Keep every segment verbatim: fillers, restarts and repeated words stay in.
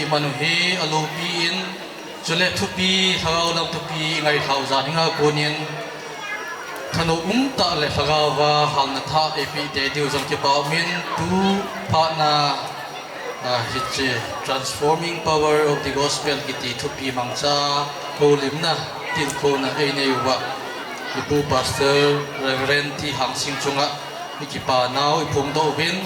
Manu hi alopi in, chule thupi, lhagao lam thupi i ngailhau jat dinga konin, thanom umtah le lhagao va halna thah eipeh tei diu jong kipa umin, tu phatna, ah, hiche Transforming Power of the Gospel kiti thupi mangcha houlimna tilkhouna einei uva, i Pu Pastor Reverend T. Hangsing chunga i kipa nau i phongdoh uvin,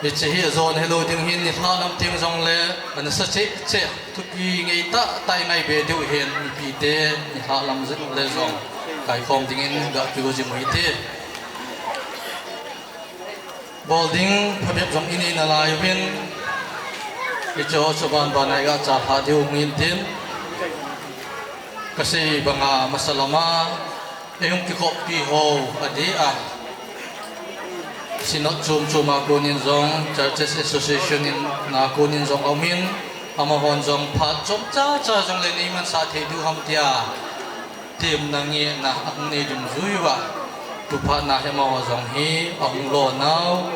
hiche hi ajon helou ding hin, nilhah lam teng jongle anasa cheh cheh, thupi ngei tah tah i ngaibe diu hin, mipite nilhah lam le jong kaikhom dingin ga kigo jing u hite. Bol ding phabep jong inei nalai uvin, hiche ho chu banban a i ga chalhah diu hung hintin, kasei banga masa lama eihung kikhoppi ho adeh a, Synod chom chom a konin jong, Churches Association in a konin jong aumin, amahon jong phat chomcha cha jongle neimansah thei diu ham tia temna ngehna ahung nei dungjui uva, tu phatna hi amaho jong hi ahung lonau,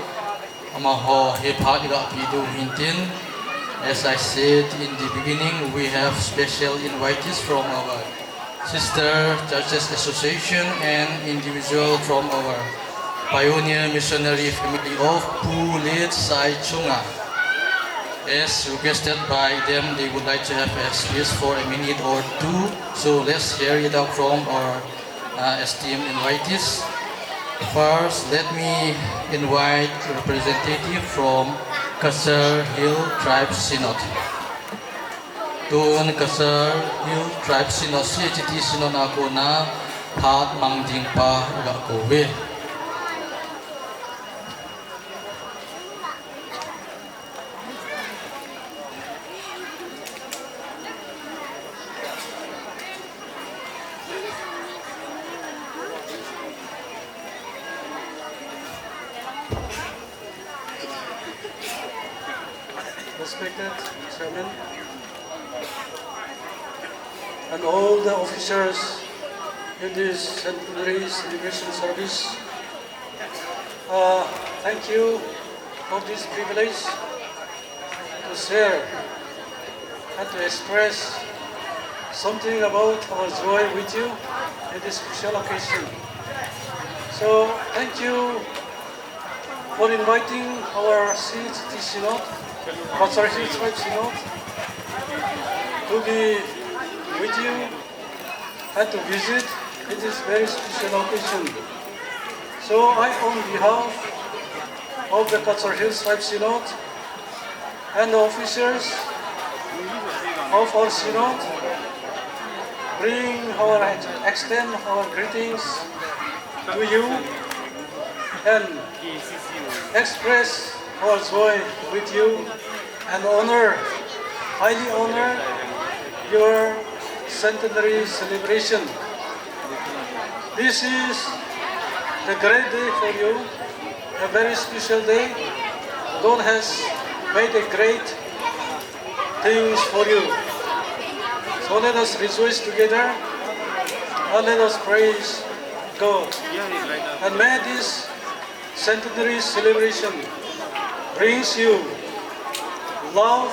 amaho hi phat i ga peh diu hintin. As I said in the beginning, we have special invitees from our sister churches association and individual from our pioneer missionary family of Pu Let Sai Chunga. As requested by them, they would like to have a speech for a minute or two. So let's hear it out from our, uh, esteemed invitees. First, let me invite representative from Cachar Hill Tribe Synod. Tun Cachar Hill Tribe Synod, C H T Synod a kona phat mang ding pa i ga kou ve. Respected Chairman and all the officers in this centenary celebration service, uh, thank you for this privilege to share and to express something about our joy with you in this special occasion. So, thank you for inviting our C H T Synod, Cachar Hill Tribe Synod, to be with you and to visit in this very special occasion. So I, on behalf of the Cachar Hill Tribe Synod and the officers of our synod, bring our, extend our greetings to you and express our joy with you and honor, highly honor your centenary celebration. This is the great day for you, a very special day. God has made a great things for you. So let us rejoice together and let us praise God. And may this centenary celebration brings you love,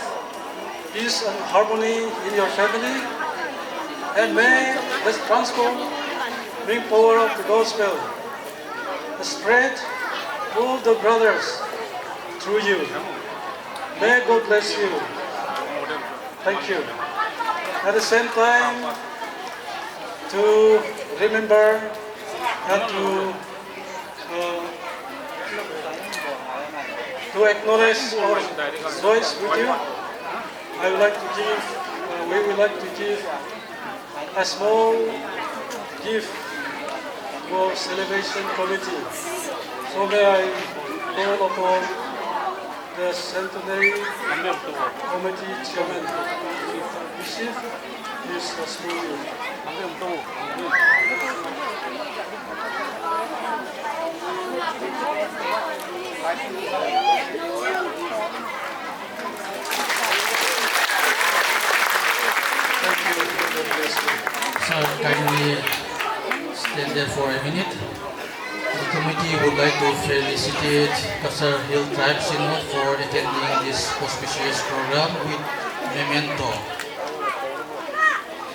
peace and harmony in your family, and may the transforming power of the gospel spread to all the brothers through you. May God bless you. Thank you. At the same time, to remember and to, uh, to acknowledge our joys with you, I would like to give, uh, we would like to give a small gift for celebration committee. So may I call upon the centenary committee chairman, receive this small gift. Sir, kindly stand there for a minute. The committee would like to felicitate Cachar Hill Tribe Synod for attending this auspicious program with Memento.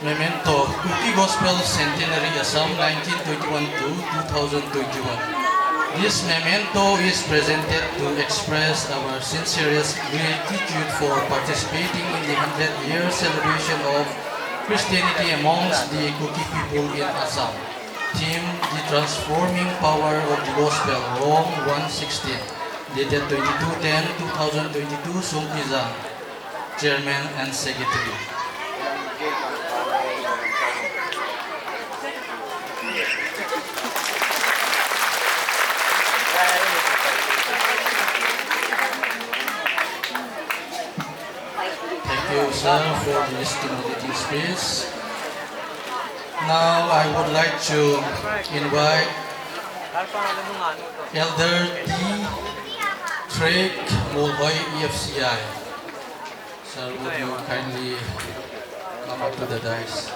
Memento, Kuki Gospel Centenary, Assam, nineteen twenty-one to two thousand twenty-one. This memento is presented to express our sincerest gratitude for participating in the hundred-year celebration of Christianity amongst the Kuki people in Assam. Theme: The Transforming Power of the Gospel, Rome one sixteen, dated twenty-two ten two thousand twenty-two, Songpi Zang, Chairman and Secretary. Thank you, sir, for this stimulating speech. Now I would like to invite Elder D. Drake, Molhoi E F C I. Sir, would you kindly come up to the dais?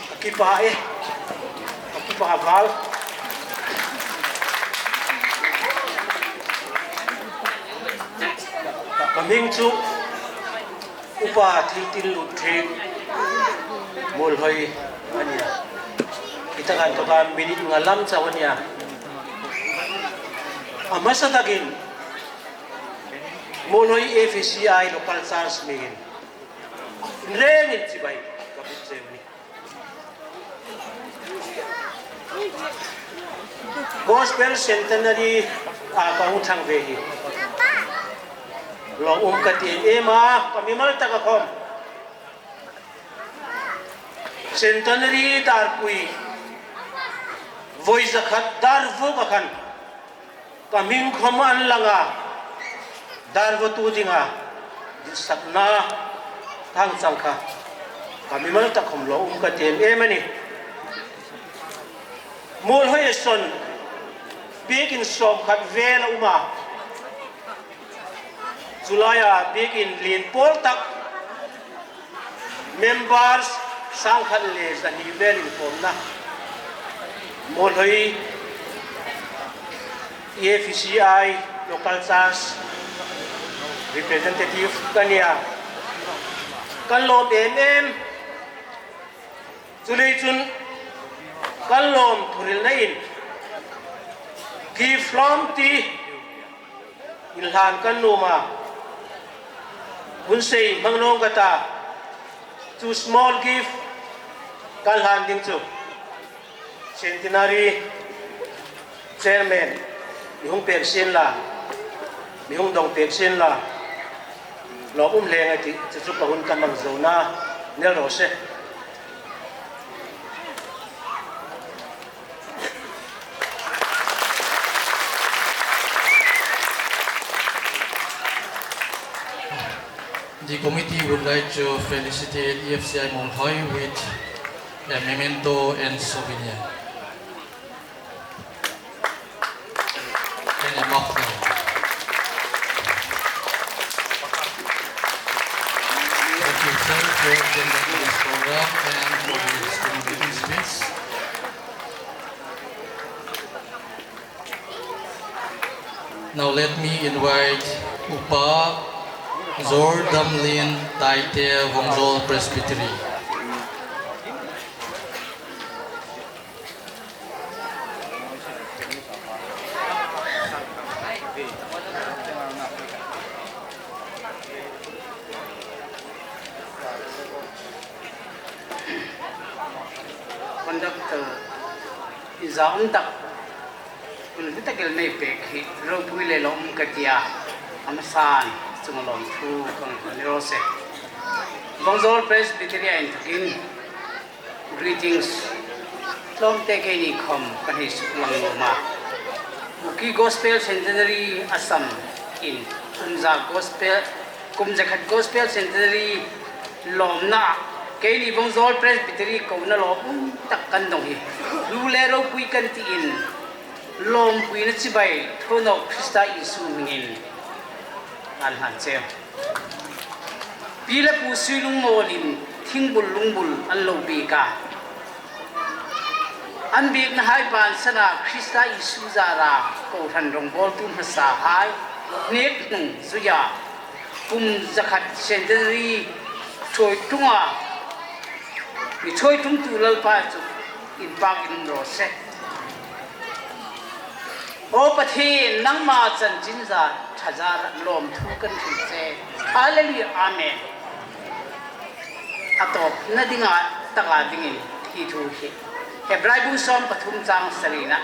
Ka kipah e. Ka kipah val. Ka, ka hming chu Upa Thiltinlut Drake, Molhoi ania. Hitakan toh ka minute nga lam chauh ania. Amasa takin Molhoi F C I local church min in rengin chibai ka buk cheu ni. Gospel Centenary a ka hung thang ve hi. Lungum ka ti em em a, ka mimal tah a khom. Centenary darpui voi jakhat dar vo ka khan. Ka hming khom an langa, darvotu dinga, ditsakna thang chang kha, ka mimal tah khom lungum ka ti em em a ni. Molhoi a son, biakin som khat vel a um a, chulai a biakin lien pawl tak, members sang khat le za hni vel in khomna, Molhoi E F C I local church representative ka nia, kan lom em em. Chulei chun kan lom thuhrilna in gift lom ti in lhan kan nuom a, hun sei hmang nung ka ta, chu small gift kan lhan ding chu Centenary Chairman, mi hung pek sin la, mi hung dong pek sin la, lungum leng a ti, chu chu ka hun ka mang zo na, nel ro se. The committee would like to felicitate E F C I Molhoi with a memento and souvenir. And a muffler. Thank you, sir, for attending this program and for this stimulating speech. Now let me invite Upa Zordamlin Taite, Vongzol Presbytery. Conductor, ija um tak, hun hita kel nei pek hi, ropui le lungum ka tia, amasan, chunga lom thu, kang ni ro se. Vongzol Presbytery a in thukin, greetings, lomte keini khom, kan hei suk lang lom a. Kuki Gospel Centenary Assam in, kumja Gospel, kumja khat Gospel Centenary lomna, keini Vongzol Presbytery kouna lom um tak kan dong hi. Lu le ropui kan ti in, lompuina chibai, thonop Krista Isu hmingin, an han cheu. Pi le pu sui lungmol in, thingbul lungbul an lo bik a. An biekna hai bansan a Christa Jesu jal a kohran rongbol tu hmasa hai, nek nung juia, kum jakhat centenary choi tunga, mi choi tung tu Lalpa chu in pak in um ro se. O Pathen, nangma chanchin ja thaja lom thu kan thil che. Hallelujah. Amen. A tawpna dinga taka dingin hi thu hi Hebrai bung sawm pathum chang sarina,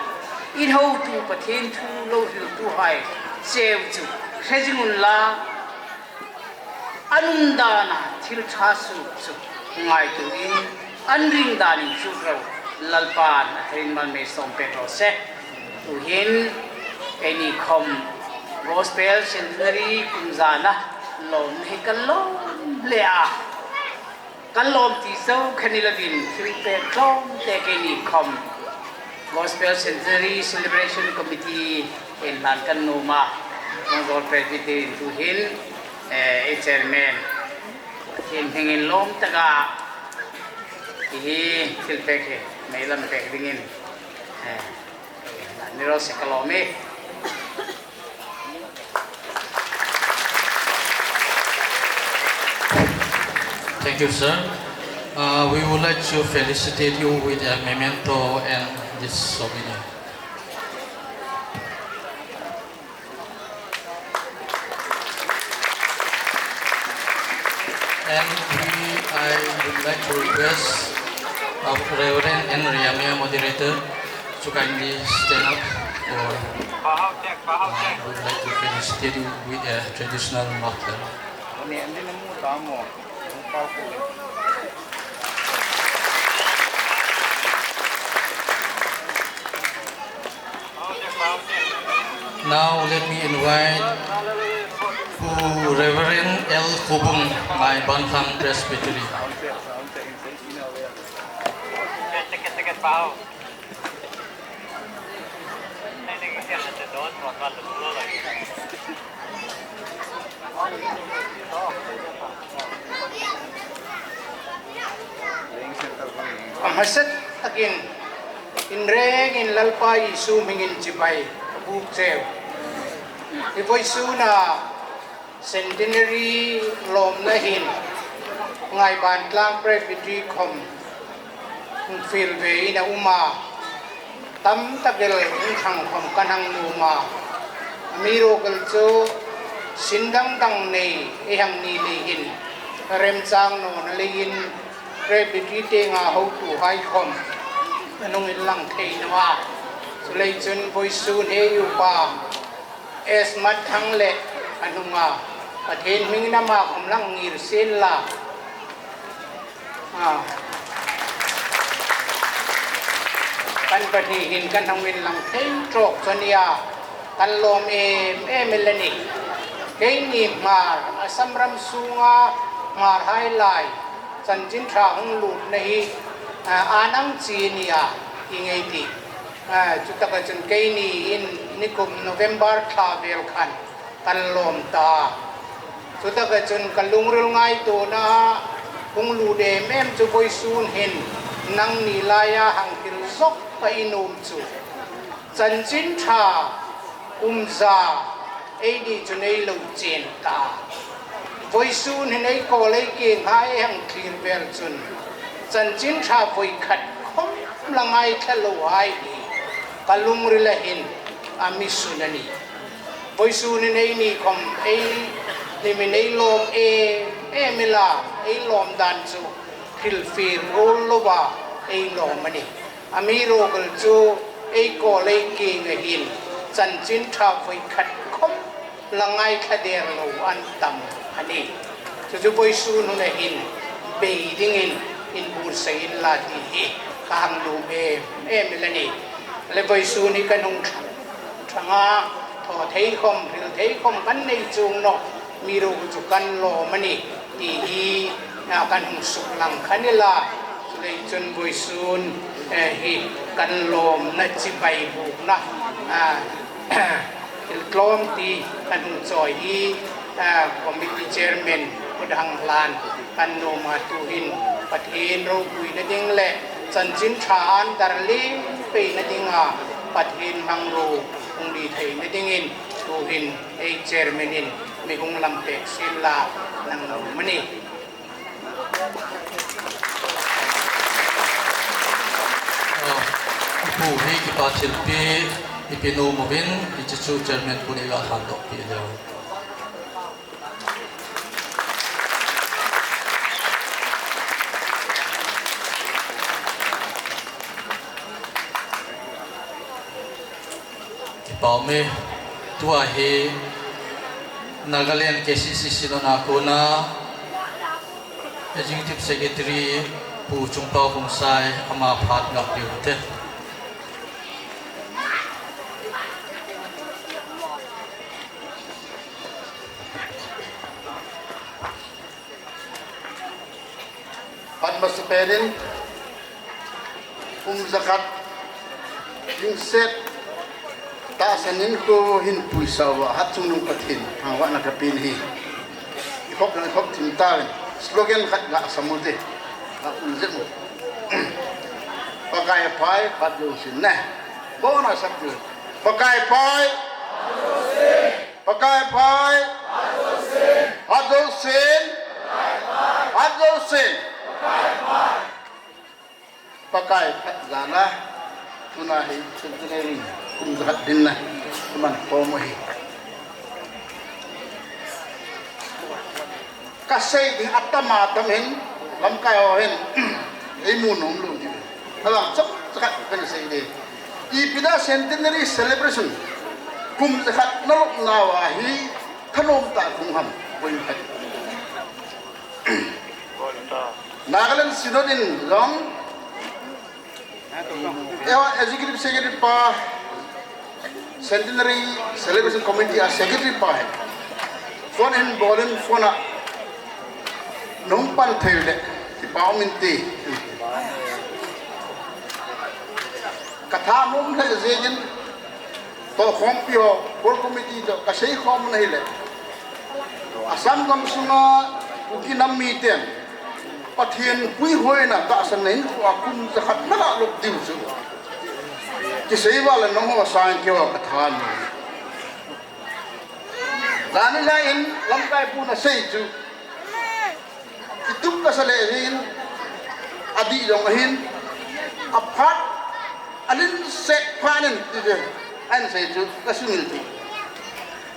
in hotu Pathen thu lo hriltu hai cheu chu hre jing unla, an umdana thil tha suk suk ngaituin an ring danin suk lo, Lalpan a tharin malmei sawm pek lo se. Tuhin keini khom Gospel Centenary kum jana lom hi kan lom le a, kan lom ti zo khan i lovin thil pek tlawm te keini khom Gospel Centenary Celebration Committee in hlan kan nuom a, Tongboi Presbytery in tuhin, eh, ei chairman, Pathen hmingin lom taka hi thil pek hi meilam pek dingin, eh, ni ro se ka lom e. Thank you, sir. Uh, we would like to felicitate you with a memento and this souvenir. And we, I would like to request, uh, Reverend N Riamia, moderator, to kindly stand up for, uh, we would like to felicitate you with a traditional laughter. Now let me invite Pu Reverend L Khobung, Ngai Banthang Presbytery. Amasa takin, in rengin Lalpa Jesu hmingin chibai kabuk cheu. Hi vawisuna centenary lomna hin Ngaiban Tlang Presbytery khom hung fiel ve in a um a, tamtak el hung thang khom kan hang nuom a, amiruokchu sin dang dang nei ei hang ni lei hin, remchang nawna leiin Presbytery tenga hotuhai khom an hung inlang thei naw a, chulei chun vawisun hi upa S Matthang le a nunga Pathen hmingin ama khom lang ngir sien la. Ah. Kan pahni hin kan hung inlang thei tawk chu a nia, kan lawm em em el a nih. Keini Hmar, Assam ram sunga Hmar hai lai chanchin tha hung lutna hi, ah, a nang chi a nia, i ngei ti. Ah, chutaka chun keini in nikum November thla vel khan kan lawm ta. Chutaka chun ka lungril ngaituona hung lut em em chu vawisun hin nangni laia hang hril zawk ka i nuom chu, chanchin tha kum za eini chun ei lo chen ta. Vawisun hin ei kawl ei keng hai ei hang thlir vel chun, chanchin tha voi khat khom la ngaithla lo hai hi ka lungrila hin a mi sun a nih. Vawisun hin eini khom ei hlimin ei lawm em em el a, ei lawm dan chu hrilfie rol lova ei lawm a nih. Amiruokchu ei kawl ei keng a hin chanchin tha voi khat khom la ngaithla der lo an tam a nih. Chu chu vawisun hun a hin bei dingin in buotsai inla ti hi ka hang nuom em em el a nih. Le vawisun hi kan hung thang a, thaw thei khom, hril thei khom kan nei chuong naw, amiruokchu kan lawm a nih ti hi, ah, kan hung suklang kha inla, chulei chun vawisun, eh, hi kan lawmna chibai bukna, ah, thil tlawm ti kan hung chawi hi, ah, committee chairman Pu Dhanghlan kan nuom a, tuhin Pathen ropuina ding le chanchin tha an dar lem Peina dinga Pathen mangro hung lhithei na dingin tuhin ei chairman in mi hung lampeh sela nang nang mani. Ah, ipu hi kipa thilpeh, ipi nom uvin, hiche chu chairman pu nei ga lhandoh peh leu. Kipa ume, tua hi Nagaland K C C Synod a kona Executive Secretary Pu Chungpao Khongsai ama phat ngah piu te. Phat masapen in, kum jakhat ding set tahsan in ko hin puisah uva, Hatchungnung Pathen thangvahna kapen ahi. Ikhop jong ikhop thim tauvin, slogan khat ga sam u te. Ga um jep u. Pakai phai, phat jousen ne. Bona sap u. Pakai phai. Pakai phai. Phat jousen. Phat jousen. Pakai phat jal a. Tuna hi centenary kum jakhat dinna. Kuman komo hi. Kasei ding atam atam hin, lamkai ho hin, eimu nom lou diu. Alang chomcha khat kana sei ding. Ipi dia centenary celebration kum jakhat na lop nauva hi thanom tah hung ham, point khat. Nagaland Synod in jong Eiho Executive Secretary pa, Centenary Celebration Committee a Secretary pa hi phone hin bol in, phone a nahung pan thei le kipa um inte. Kathanom lheh jengin, tohkhompi ho, core committee toh kasei khom na hile, Assam gamsunga Kuki nam miten Pathen puihoina tahsanna hinkhoa kum jakhat na ga lop diu chu kisei uva le nangho sangin keiho kathanom. Janhi lai in lamkai pun asei chu kitup kasa leh hin, adih jong ahin, aphat, alin set phat in, ti chu ahin sei chu kasumil thei.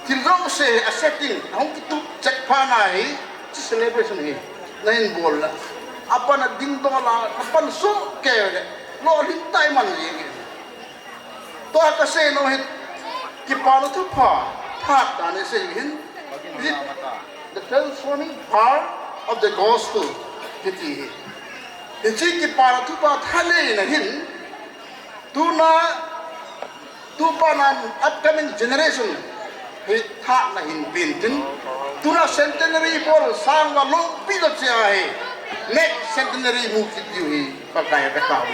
Thil jouse a setting ahung kitup chet phat na hi, hiche celebration hi nahin bol le, apan ading dola, apan sohkei le, lolhing tah iman jeng e. Tua kasei nom hi, kipana thupha, phat dan isei hin, is it the transforming power of the gospel, kiti hi. Hiche kipana thupha thaneina hin, tuna, tupa na upcoming generation hi thahatna hin pen tin, tuna centenary bol sang uva lungpi lou cheh ahi, next centenary mu kit diu hi Pakai a katao.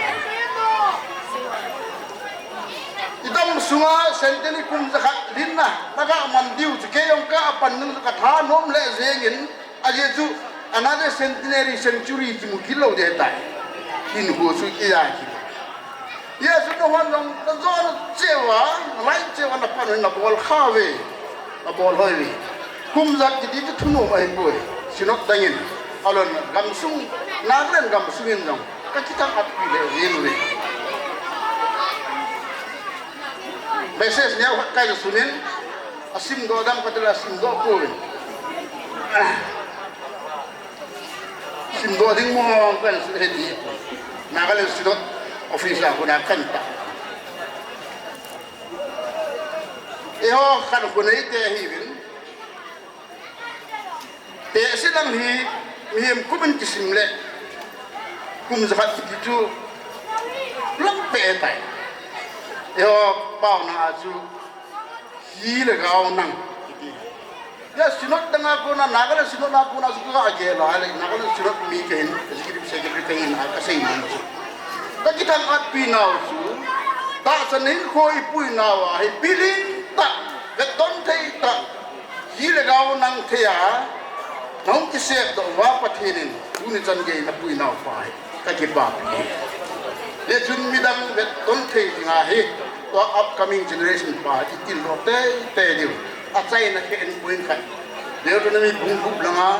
Idam sunga centenary kum jakhat dinna na ga man diu chu kei jong ka pan nung kathanom lheh jengin, ajeh chu another centenary century kimu kit lou ding ahitai. Hinkho chu iya hi. Hijeh chun nahon jong najona cheh uva, nalai cheh uva napan u hin nabol khauve, nabol hoi uve. Kum jakhat kiti chu thunom ahipoi. Synod dangin, alon gamsung, Nagaland gamsung in jong kakithang-at pi lheh jeng uve. Message neo khat kahin sun in, asimdoh dam kati le asimdoh pouvin. Simdoh ding mong kahin sun e ti. Nagaland Synod Office a kona kahin tah. Eiho khankho neite ahiuvin. Tehse lang hi mihem kumin kisim le kum jakhat kiti chu lang peh tai. Eiho paona a chu Ji le gao nang kiti. Hijeh a Synod dang a kona, Nagaland Synod a kona chu ka gel a le, Nagaland Synod mi kahin, Executive Secretary kahin a kasei nom chu, kakithang-at pi nau chu, tahsan hinkho ipui nauva hi, bilin tah, vetton thei tah, ji le gao nang thei a, nahung kisepdoh uva Pathen in, tuni chan gei napui nau pa hi, kakipapi. Hichun midang vetton thei dinga hi, tua upcoming generation pa i tildoh teitei diu. Achaina khat in point khat. Deuteronomy bung gup langa,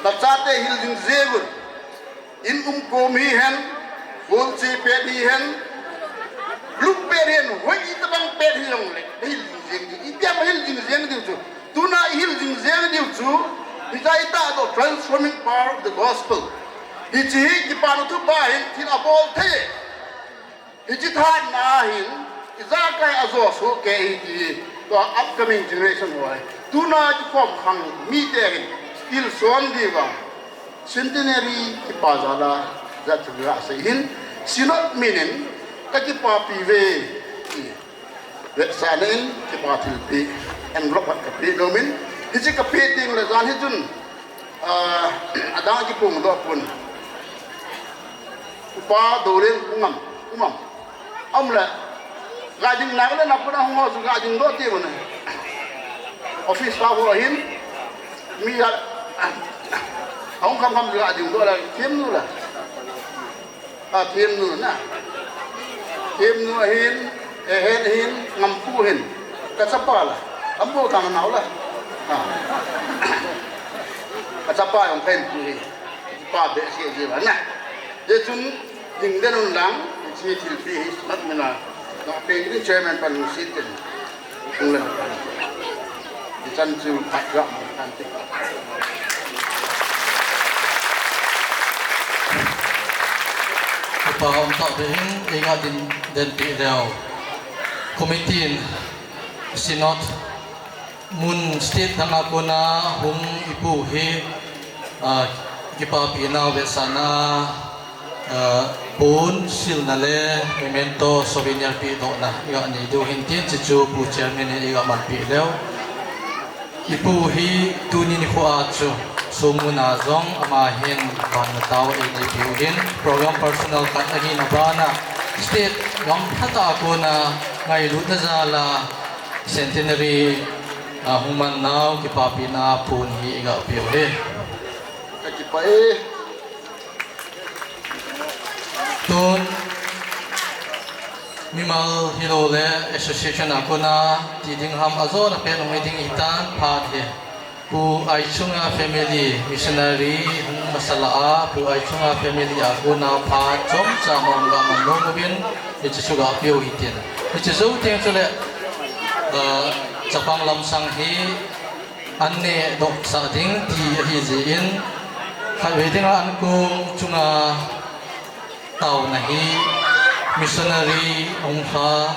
nachate hil jing jeng un. In umkom hihen, bolche pet hihen, lum pet hihen, hoi itobang pet hijongle, hil jing jeng diu. Ipi a hil jing jeng diu chu. Tuna i hil jing jeng diu chu, hiche itahdoh, transforming power of the gospel. Hiche hi kipana thupha hin thil abol thei. Hiche thahatna hin, ijakai ajo sohkei ahi ti hi, tua upcoming generation ho hi. Tuna kikhom khang mite hin, tilson diuva, centenary kipa jal a, jat chu gasei hin, Synod min in, kakipapi uve, ti. Vetsahna in, kipa thilpeh, envelope khat kapeh nom in, hiche kapeh tengle jan hichun, ah, adang kiphongdoh pon. Upa Dolen um am, um am. Aum le, ga ding nang le napuna hung ho chu ga dingdoh ti mo ne. Office pa ho hin, mi a, ahung kham kham ga dingdoh le, themnu le. A, themnu na. Themnu ahin, Ehen ahin, Ngampu ahin. Kachapa la. Ambo tang nau la. A. Kachapa jong kahin pu hi. Pa behseh ji la na. Hichun ding den un lang, hiche thilpeh hi Synod min a. Nangho peng ding chairman pan lungset in. Hung len pan. Hichan chu phat ga mo kan ti. Kipa um tah beh in, eima din, dinpi leu. Committee in Synod mun state dang a kona hung ipu hi, ah, kipapina vetsahna, ah, pon silna le memento souvenir pehdohna iga nei diu hin tin, hichu Pu Chairman in iga manpeh leu. Ipu hi tuni nikho a chu songmun a jong ama hin vannoi tao einei piu hin, program personal khat ahina bana state gam phatah a kona ngailutna jal a centenary a hung man nau kipapina pon hi iga peh u hi. Ka kipah e. Tun mimal hilou le association a kona ti ding ham, ajona pen hung hi ding hitan phat hi. Pu Aichunga family missionary hung masa lah a, Pu Aichunga family a kona phat chomcha hung ga man nom uvin, hiche chu ga peh u hitin. Hiche jou teng chule, ah, chapang lamsang hi an nehdoh sah ding ti ahi jeh in, khatvei dinga ankong chunga taona hi missionary hung lha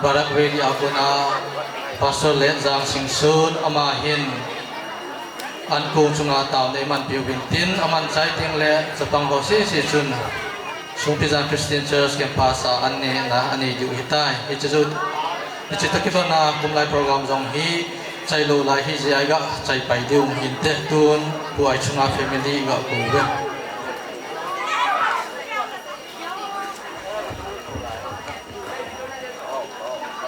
Barak Valley a kona Pastor Lenjang Singson ama hin ankong chunga taona eiman peh uvin tin, aman chai teng le chapang ho sese chun Songpijang Christian Church campus a an nehna anei diu hitai. Hiche jou, hiche toh kilhona kum lai program jong hi chailou lai hijeh a iga chaipai diu hinte, tun Pu Aichunga family iga kou uve.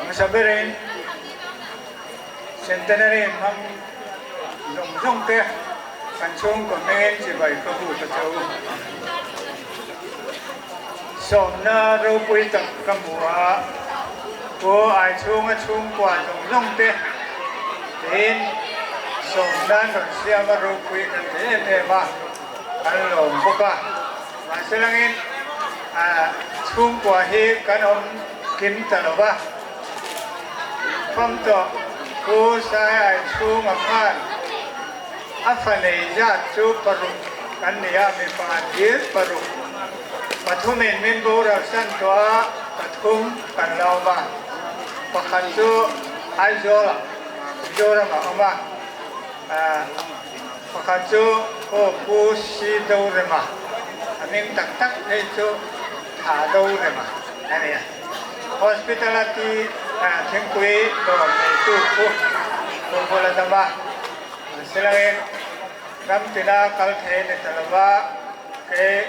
Masa berin, centenary mang jong jong te, kan chung ko mengen chibai ka bu ka chau. Somna ropui tak ka mu a, ko Aichunga chung ko jong jong te, tin somna non siama ropui ka te te ma, kan lom bu ka. Maselangin, a, chhungkua hi kan um kim talou va. Pam toh, Pu Sai Aichunga phat, a fa nei jat chu paruk kan nei a, mipa dil paruk. Pathum in min boral san toh a, pathum kan la um a. Pakhat chu Aizawl a, Mizoram a um a. A, Pakhat chu, oh, Pu Si Dorema, a min taktak thei chu Tha Dorema, ani a. Hospitality, ah, thingpui dom neitu Pu, Pu Bula Dama, silangin ram tina kal thei ni talou va, kei,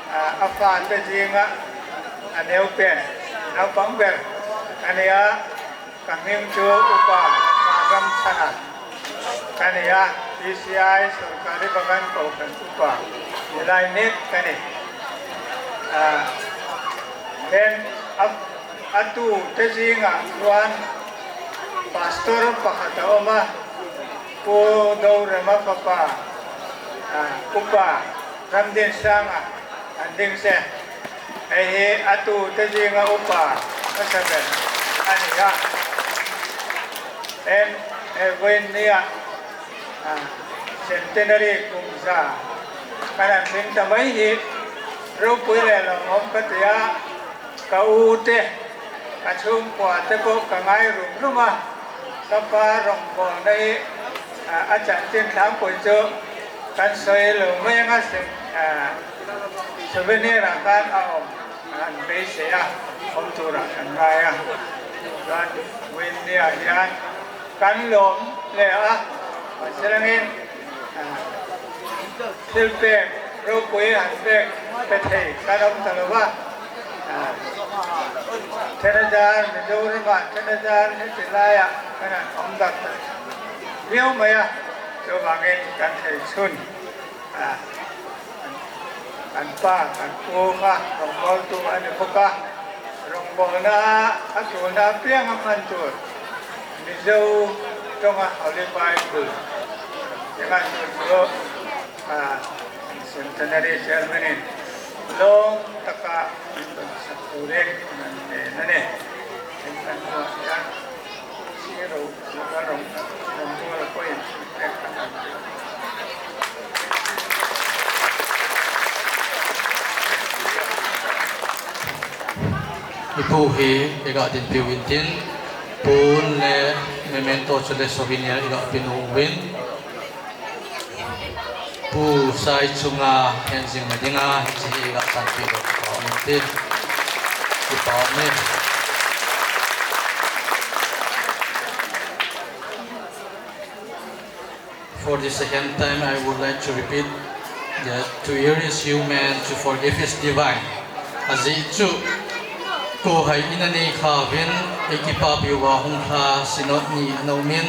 ah, a fate jinga, a neo pen, naupang ber, ani a, Ka hming chu Upa Magam Sana ka nei a, P C I Sorkari Bagan Kokang Upa, July Met ka nei. Ah, Then, a, atu te jinga chuan pastor pakhat a awm a, Pu Dorema papa, a, Upa Ramdinsanga an ding se. Hei hi atu te jinga upa a seven a ni a. Then, he vawiin nia, a, centenary kum za kan han hming ta mai hi, ropui leh lawmawm ka ti a, ka u te, ka chhungkua te pawh ka ngai rum rum a, ka pa rawngbawlna hi, a, a chanchin thlangpui chu kan sawi lo mai ang a, se-, a, souvenir ah khan a awm, an beisei a, awm tura kan ngai a. Chuan vawiin nia hian kan lawm leh a, mahse langin, a, thilpek ropui han pek pe thei kan awm ta lo va. A, Thenazar, Mizoramah Thenazar heti laia kan han awm dak ta viau mai a, chuvangin kan thei chhun, a, kan pa, kan pu kha rawngbawltu a ni bawk a, rawngbawlna a tluna apianga hman tur Mizo ṭawnga Holy Bible ti hman tur chu, a, centenary chairman in lawm taka an sak turin an nen a ni. Kan hnuah hian I pu hi i gah dinpiu intin, pun le memento chule souvenir i gah pinu uvin. Pu Sai chunga henzing na dinga hiche hi i gah tanpeh lou ka um intin. Kipa um e. For the second time, I would like to repeat that to err is human, to forgive is divine. Ajeh chu, kohai in a nei kha uvin, ei kipapi uva hung lha Synod ni ana um in,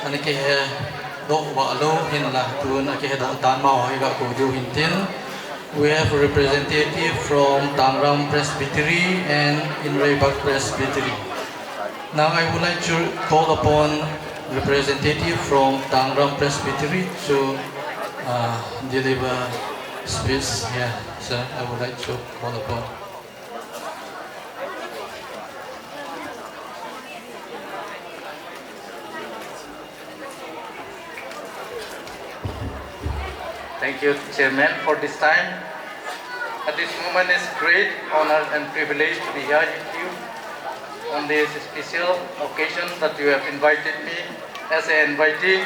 ana kihedoh vah lou hinla, tun a kihedoh tan amaho hi gah ko diu hintin. We have a representative from Tangram Presbytery and Inreibak Presbytery. Now I would like to call upon representative from Tangram Presbytery to, uh, deliver speech here, sir. I would like to call upon. Thank you, Chairman, for this time. At this moment, it's great honor and privilege to be here with you on this special occasion that you have invited me as an invitee.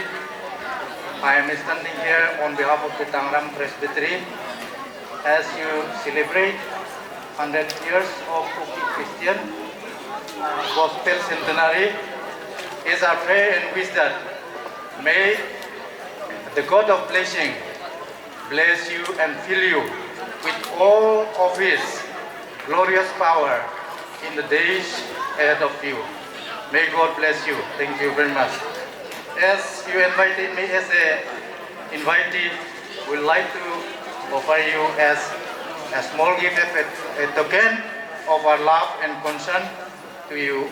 I am standing here on behalf of the Tangram Presbytery as you celebrate hundred years of Kuki Christian, uh, Gospel Centenary. It's our prayer and wish that may the God of blessing bless you and fill you with all of His glorious power in the days ahead of you. May God bless you. Thank you very much. As you invited me as a invitee, we'd like to offer you as a small gift, a, a token of our love and concern to you.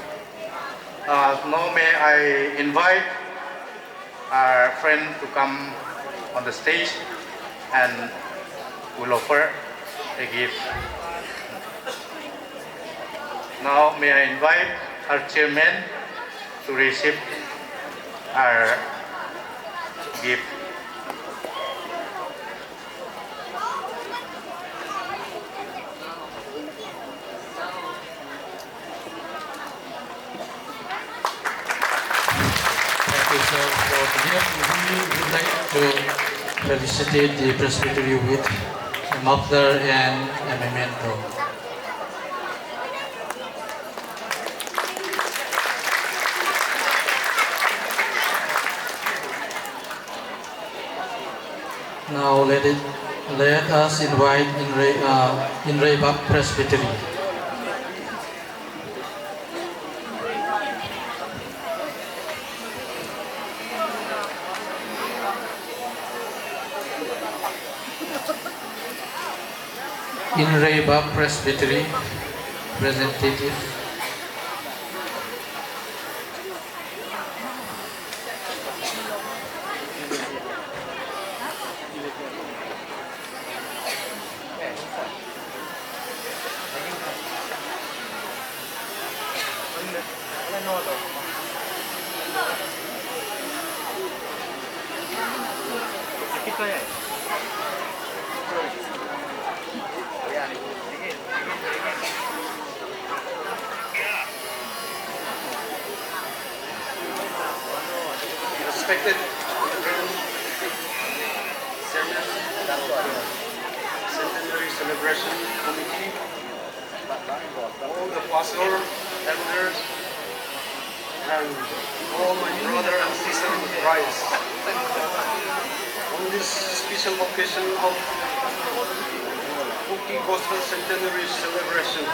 Uh, now may I invite our friend to come on the stage and will offer a gift. Now may I invite our chairman to receive our gift. Thank you, sir, for the gift. We would like to felicitate the Presbytery with a muffler and a memento. Now let it, let us invite Inrei, uh, Inreibak Presbytery. Inreibak Presbytery, Representative. Respected Chairman, Centenary Celebration Committee, all the pastor, elders, and all my brother and sister in Christ. On this special occasion of Kuki Gospel Centenary Celebration,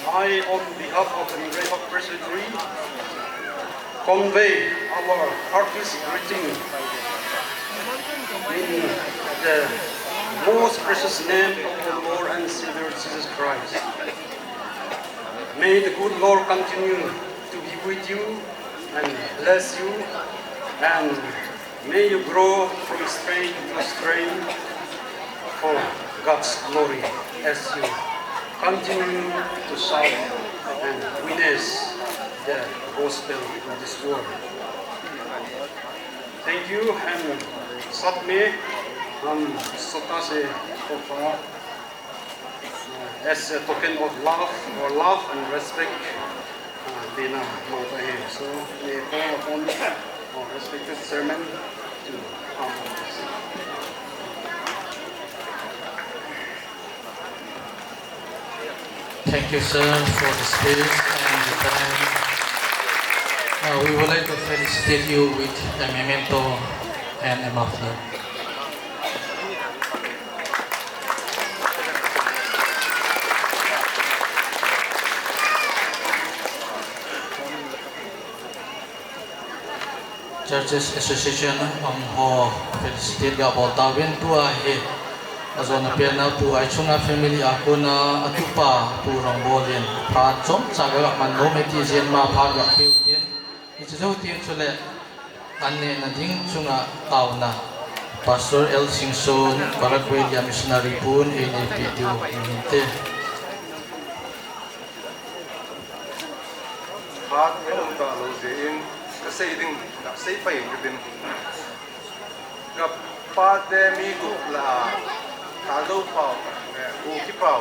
I, on behalf of the Mirepa Presbytery, convey our heartiest greeting in the most precious name of the Lord and Savior Jesus Christ. May the good Lord continue to be with you and bless you, and may you grow from strength to strength for God's glory as you continue to shout and witness the gospel in this world. Thank you, and sat me, um, sota se kofa, uh, as a token of love, or love and respect, uh, dina mata he. So, may call upon our respected chairman to come on this. Thank you, sir, for the speech and the time. Uh, we would like to felicitate you with a memento and a muffler. Churches Association, um, ho felicitate ga bol tauvin tua hi. Ajona pen a Pu Aichunga family a kona atupa Pu Rongbolin phat chomcha ga man nom e ti jeng ma phat ga peu tin. Hiche jou tin chule an nehna ding chunga taona Pastor L Singson, Barak Valley a missionary pun, ei neipi diu hinte. Phat ka um talou jeh in, ka sei ding, ka sei pai in ka tin. Ka pate mi gup lah a, Thadou pau, eh, Kuki pau.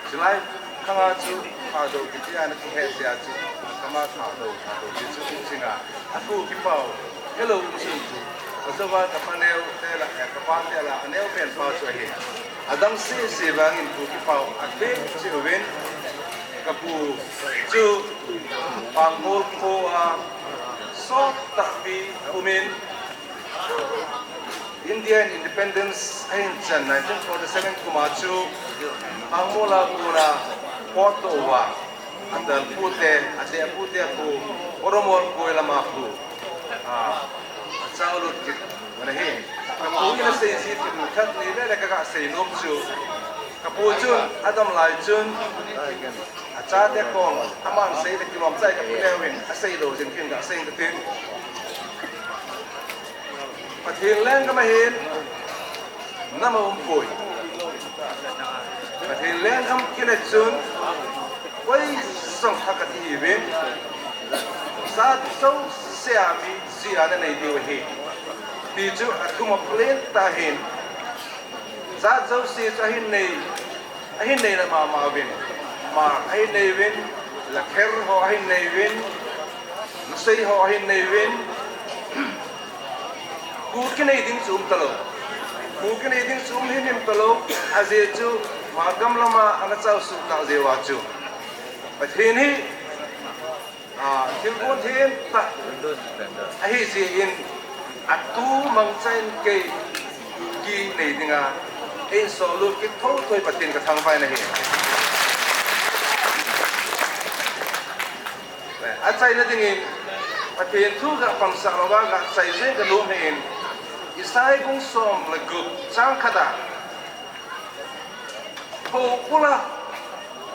Chulai khang a chu Thadou kiti a na kihet jeh a chu, ka ma Thadou, Thadou ti chu um jing a. A Kuki pau, helou um sun chu. Ka jou a ka paneo te lah, eh, ka pate lah, a neo pen pa chu ahi. Adang sese vangin Kuki pau, a thim cheh uvin, ka pu chu Pangmol kho a sot tahpi a um in, Indian Independence ahin chan nineteen forty-seven kum a chu Pangmol a kona potdoh uva, a dalpu te, a tehpu te a pu, Oromol koi lama pu, a, a chang lut kit uvin ahi. Ka pu in a sei ji thim khat ni le le ka ga sei nom chu. Ka pu chun, a dam lai chun, a chate kom, aman sei le kilom chai ka pu le uvin, a sei lou jing kin ka sei ka tin. Pathen lenggam ahin, nam a um poi. Pathen lenggam kile chun, koi jong tha kati uvin, jat jouse a mi jia na nei diu ahi. Ti chu a thum a plain tah in, jat jouse chu ahin nei, ahin nei na mama uvin. Mar ahin nei uvin, lakher ho ahin nei uvin, lusei ho ahin nei uvin. Kho kinei ding chu um talou. Kho kinei ding chu um himhim talou. Ajeh chu, Margam lama ana chao suh tah jeh uva chu. Pathen hi, a, thilgon thentah ahi jeh in, atu mangcha in kei kinei dinga, eihin solut kit thouthou hi Pathen ka thangvah in ahi. Achaina dingin, Pathen thu ga pangsa louva ga chai jeng ka nom ahin, Isai bung som le gup chang khat a, Bou ula,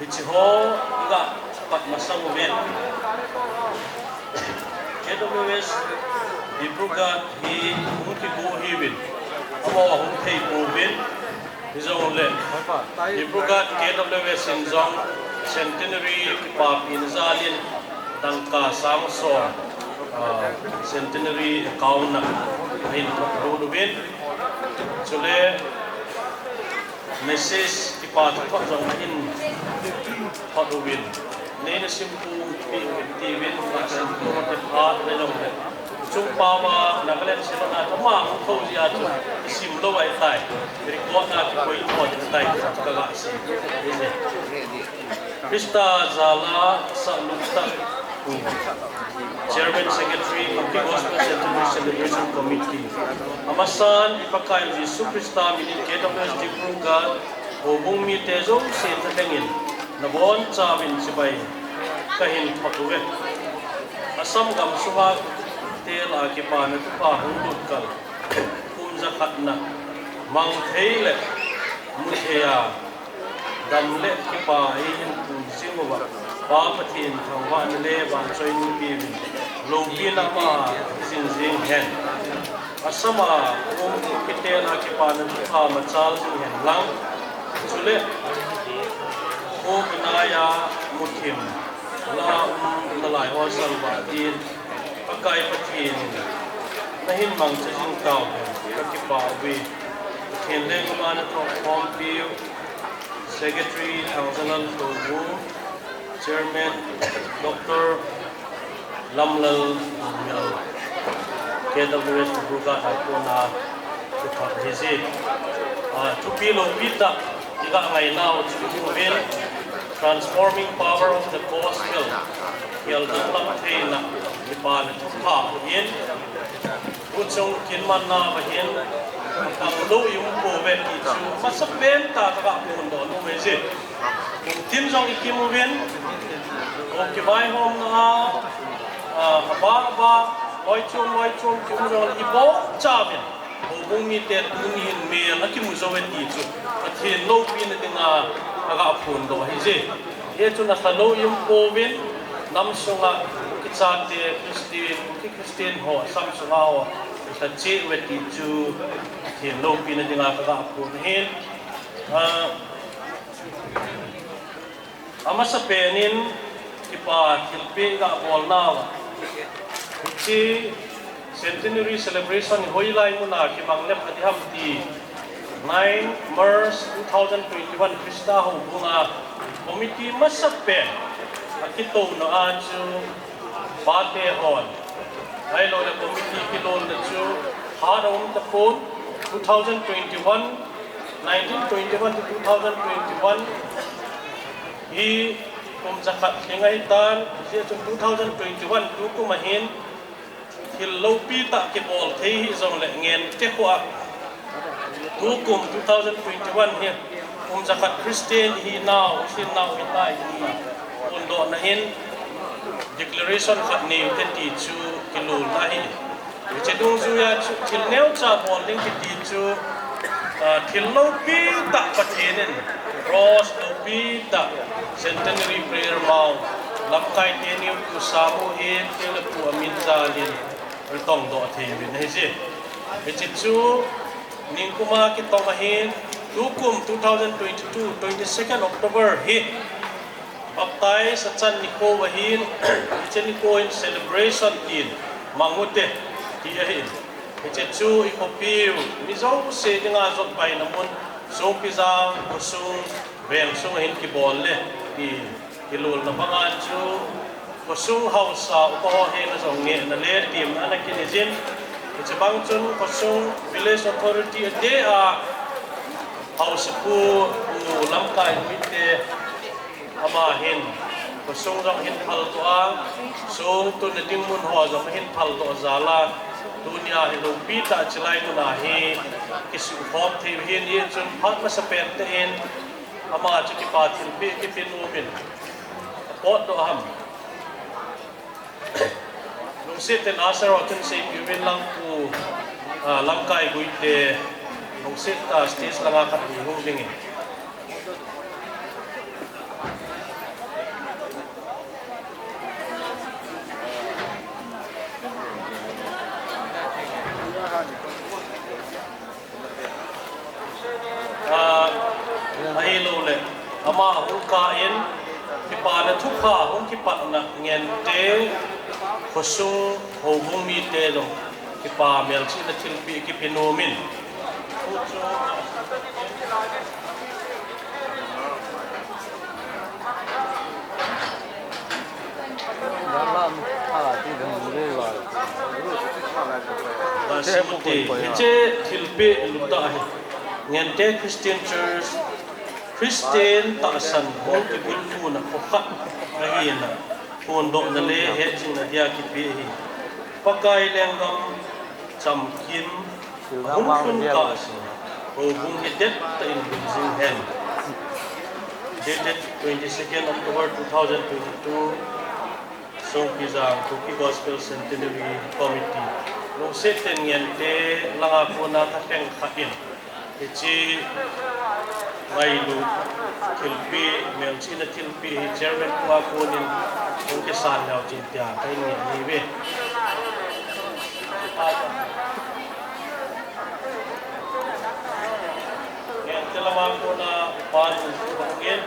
Hiche ho iga pat masang uvin. K W S Dibrugarh hi hung kigo hiuvin, amaho hung thei pouvin, hijongle Dibrugarh K W S in jong centenary kipapina jalin dangka sang som, ah, centenary account a ahin thot lut uvin, chule message kipa thot jong ahin thot uvin, neina simpu pi uvin tiuvin, ka simpu te phat le jong le chung pao a Nagaland Synod a thama hung thou jeh a chu isim lou ahitai, record a kikoi thou ahitai, ka ga sei. Christa jala sahlut tah, Chairman Secretary, Kuki Gospel Centenary Celebration Committee. Amasan, i Pakaiu Jesu Christa minin K W S Dibrugarh houbung mite jouse thalhengin nabonchauvin chibai kahin thot uve. Assam gamsunga tel a kipana thupha hung lut kal kum jakhatna mang thei le mu thei a, dam le kipa eihin pui jing uva, Pa Pathen thangvahna le vahchoina peuvin, loupina ama jing jing hen. Assam a um kitel a kipana thupha machal jing hen lang, chule um nai a muthim la um nalai ho salvah din, Pakai Pathen in nahin mangcha jing tauhen, kakipah uve. Pathen lengpa nathoh khompiu, Secretary Thangzalal Tobu, Chairman Doctor Lamlal Mial, K W S Dibrugarh a kona kithot ahije. Ah, thupi loupi tah iga ngainau chu hung uvin, Transforming Power of the Gospel, khel danglam theina kipana thupha ahin, Pu Chungkin manna ahin, tang lou i um pouve ti chu masapen tah a kaga phondoh nom ahije. Kum tin jong i kimu uvin, kum kivaihomna a, a, abang abang, loichom loichom kium jong i bongchauvin, houbung mite tuni hin mel akimu jou e ti chu Pathen loupina dinga kaga phondoh ahije. Hichun alha lou i um pouvin, nam sunga kichate Christian, ki Christian ho Assam sunga ho alha cheh uve ti chu Pathen loupina dinga kaga phon ahin. Ah, amasapen in kipa thilpeh iga bolnau, hiche Centenary Celebration hi hoilai muna kimang le pha diham ti, nine March two thousand twenty-one Christa houbunga committee masapen akitouna a chu pate hon, ahiloule committee kilolna chu phat aum tapon, two thousand twenty-one, nineteen twenty-one to two thousand twenty-one hi kum jakhat lhing ahitan, hijeh chun two thousand twenty-one tukum ahin thil loupi tah kibol thei hijongle Ngente khoa tukum two thousand twenty-one hi kum jakhat Christian ihinau, Christian nau ihitai ti phondohna in declaration khat neiyute ti chu kilolna ahi. Hiche dungjuia chu thil neocha bol ding kiti chu, ah, thil loupi tah Pathen in, cross loupi tah, Centenary Prayer Mount, lamkai teni u Pu Samuel, teni u Pu Amin jalin atongdoh thei uvin ahije. Hiche chu ningkuma kitong ahin, tukum two thousand twenty-two, twenty-second October hi baptize achan nikho ahin, hiche nikho hin celebration tin mang ute ti ahin. Hiche chu i khopiu mi jouse dinga jotpaina mun, Songpijang khosung, veng sung ahin kibol le ti kilolna banga chu khosung haosa upa ho henga jong ngehna le temna ana kinei jin. Hiche bang chun khosung village authority adeh a haosapu Pu Lamkai Guite, ama hin khosung jong ahin phaldoh a, song tunna ding mun ho jong ahin phaldoh jal a, tunia hi loupi tah chilai muna hi kisukhom thei u ahin, hichun phat masapen tah in ama chu kipa thilpeh kipe nomin apotdoh ham. Lungset in usher ho chun seipeh uvin lang Pu, ah, Lamkai Guite, lungset tah a stage langa khat ni hung dingin. Ama hung kah in, kipana thupha hung kipatna Ngente khosung houbung mite jong kipa melchihna thilpeh kipeh nom in. Hiche thilpeh lutah hi Ngente Christian Church, Christian tahsan hung kibulphuna khokhat ahina phondohna le hetjingna dia kipeh ahi. Pakai lenggam chamkim ahung lhun kah sina houbung hi dettah in lhung jing hen. Dated twenty-second October two thousand twenty-two, Songpijang Kuki Gospel Centenary Committee. Lungset tah in Ngente langa kona kha lheng khat in hiche ngailut thilpeh, melchihna thilpeh hi Chairman pu a konin hung kisan leu chun tia kahin ngen ahiuve. Ngente lama kona pan hung in.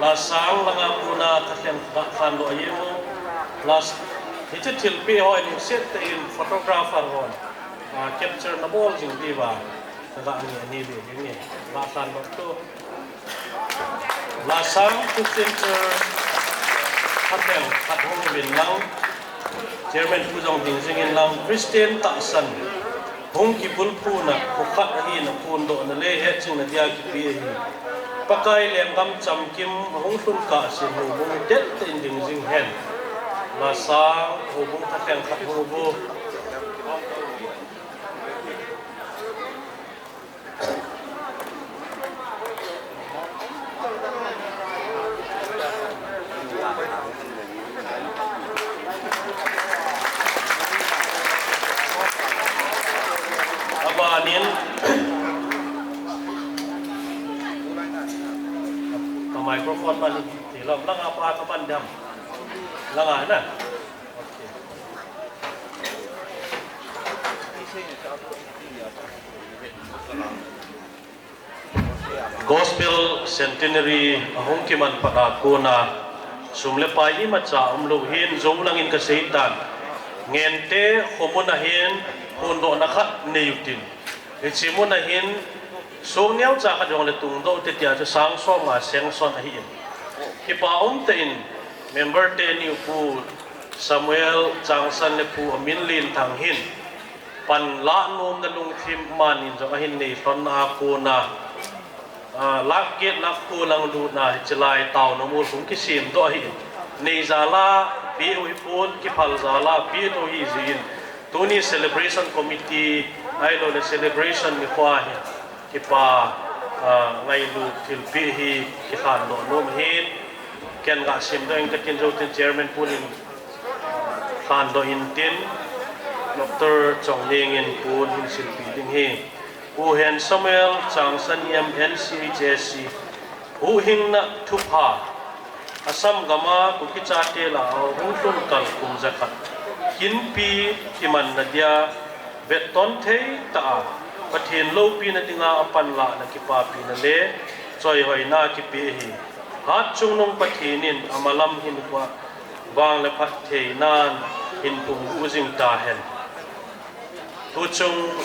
Lasang langa kona kha lheng khat lhung ahiuve. Las-, hiche thilpeh ho lungset tah in photographer hon, ah, capture na bol jing diuva kaga ngen ahiuve, nge, nge. Lasang Christian Church kha lheng khat hung uvin lang, Chairman pu jong ding jing in lang, Christian tahsan hung kibulphuna khokhat ahina phondohna le hetjingna dia kipeh ahi. Pakai lenggam chamkim ahung lhun kah sina houbung dettah in ding jing hen. Lasang houbung kha lheng khat hung uvo. Abanin, ka microphone man in, ti lom, langa pa ka man dam. Langa na. Okay. Gospel Centenary ahung kiman pat a kona sum le pai imacha umlou hin jou langin kasei tan. Ngente khomun a hin phondohna khat nei utin. Hiche mun a hin song neocha khat jong le tungdoh te tia chu sang som nga sanction ahin. Kipa umtah in member teni u Pu Samuel Changsan le Pu Aminlinthang hin pan lah nomna lungthim amanin jong ahin nei lhon a kona, ah, lakh get lakh ko lang lutna hiche lai taona mol hung kisemdoh ahin. Nei jal a pe u hipon, kiphal jal a pe u hijeh in. Tuni celebration committee, ahilou le celebration nikho hi kipa, ah, ngailut thilpeh hi kilhandoh nom ahin. Ken ga simdoh ing katin, jou tin chairman punin lhandoh intin, Doctor Chongleng in pun hin silpeh ding ahi. Pu Hen Samuel Changsan M N C H S C, huhhingna thupha, Assam gam a Kuki chate lah a hung lhun kal kum jakhat, kinpi kimanna dia vetton thei tah a Pathen loupina dinga apanlahna kipapina le choihoina kipe ahi. Hatchungnung Pathen in amalam hinkhoa vang le phattheinan hin pung u jing tahen. Tuchung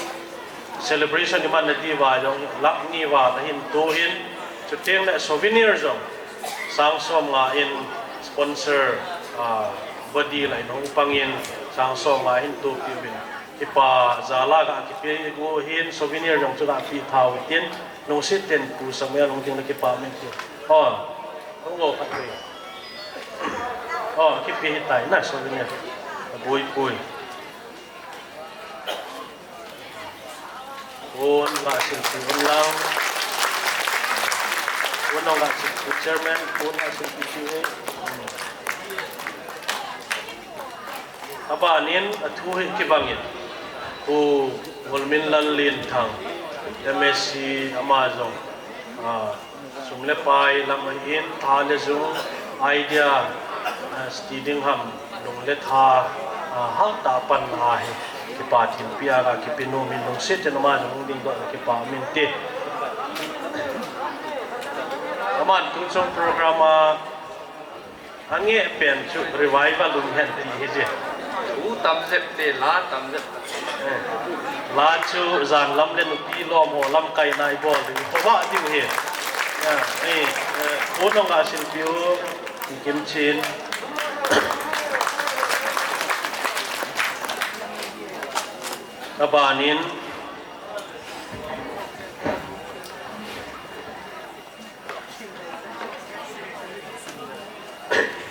celebration imanna diuva jong lakh ni val ahin to in, chuteng le souvenir jong sang som nga in sponsor, ah, body lah in hung pang in sang som nga ahin topiuvin. Kipa jal a ga kipe u ahin, souvenir jong chu ga pe tha utin, lungset tah in Pu Samuel hung ding le kipa um intin. Oh, hung o khat ve. Oh, kipe hitai na souvenir. Aboi poi. Pon ga silpeh un lang. Pon ga silpeh, chairman, pon ga silpeh u ahi. Abanin athu hi kibangin, Pu Ngulminlal Lenthang, M S C, ama jong, ah, sum le pai lam ahin, tha le jung, idea, ah, sti ding ham, lung le tha, ah, hal tah a panna ahi. Kipa thilpeh a kakipe nom in lungset in ama jong hung dingdoh in kipa um inte. Aman tuchung program a angeh pen chu revival um hen ti hi je. Thu tamjep te, la tamjep. Eh, la chu jan lam le nupi lom ho lamkaina ibol ding, khovah diu hi. Ya, eh, eh, Pu Nonga Sinpiu, Kimchin. Abanin,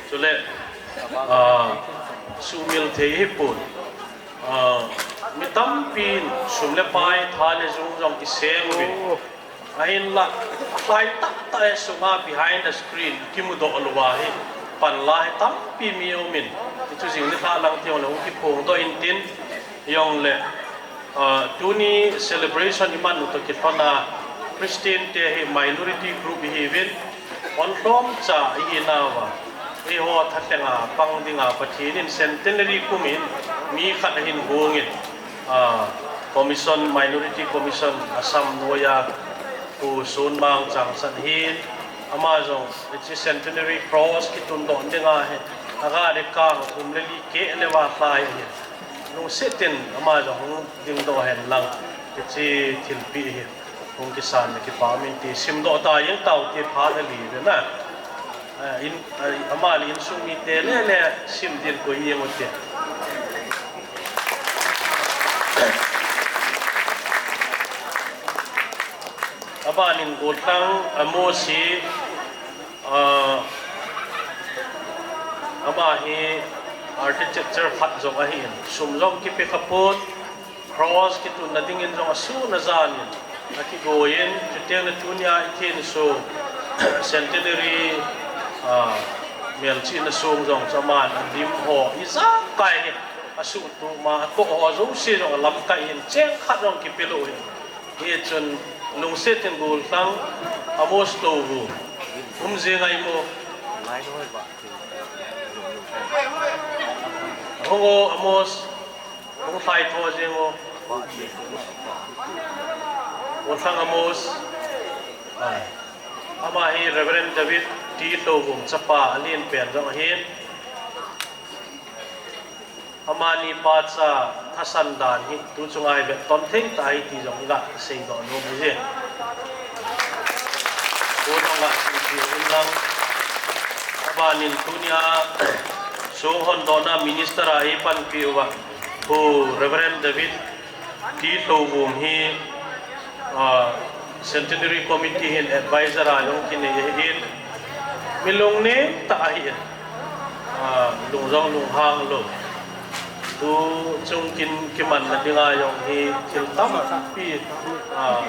chule, ah, sumil thei hipon. Ah, mi tampin sum le pai, tha le jung jong iseng uvin. Ahinla, alhai tahtah e sunga behind the screen kimudoh louva hi panla hi tampi mi umin. Hichu jing nilhah lang teng le hung kiphongdoh intin. Hijongle, ah, tuni celebration iman u toh kilhona Christian te hi minority group ihiuvin, hon lhomcha ihinauva, eiho thalhenga pang dinga Pathen in centenary kumin mi khat ahin gongin, ah, commission, minority commission Assam noiya Pu Sonmang Changsan hin, ama jong hiche centenary cross kitundoh dinga hi, agari kang thum le li keh le valhai ahin. Lungset in ama jong hung dingdoh hen lang, hiche thilpeh hi hung kisan na kipa um inte, simdoh ta jeng tau te phat le li ve na. Ah, in, ah, ama le insung mite le le sim din koi jeng ute. Abanin Golthang Amos hi, ah, ama hi architecture khat jong ahin, sum jong kipe khapon, cross kitunna dingin jong asun ajanin akigoin, chuteng le tunia ithin sung centenary, ah, melchihna sung jong chu aman alim ho ijakai hi asuhtup ma, atoh ho jouse jong alamkai in, cheng khat jong kipelou hin. Hichun lungset in Golthang Amos Touvu, um jeng ahi mo. Hung o Amos, hung lhaitho jeng o. Golthang Amos, ah, ama hi Reverend David T. Louvum chapa alen pen jong ahin. Amani pacha thasan dan hi tuchunga hi vetton thei tah ahi ti jong iga seidoh nom ahi. Pu Nonga Sinpiu in lang, abanin tunia song hondohna minister a eipanpi uva Pu Reverend David T. Louvum hi, ah, Centenary Committee hin advisor a jong kinei ahin, mi lungnem tah ahin, ah, lung jong lunghang lou. Tuchung kin kimanna dinga jong hi thil tampi, ah,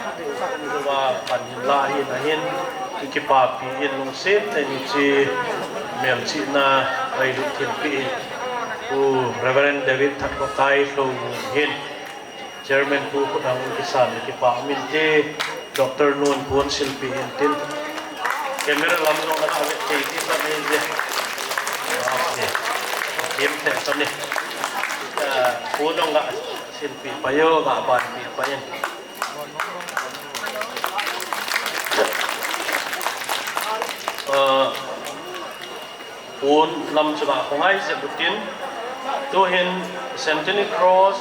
pan hin la ahin, ahin, kipapi in lungset tah in hiche melchihna ngailut thilpeh hi Pu Reverend David Thatkhokai Louvum hin Chairman pu khut a hung kisan le kipa um inte, Doctor nun pun silpeh intin. Camera lam jong naga vet thei ding ahi je. Okay. Kim te sani. Ah, pu nunga silpeh pai o, ga banpeh pai in. Ah, Pon lam chu ga khongai jep utin, tuhin Centenary Cross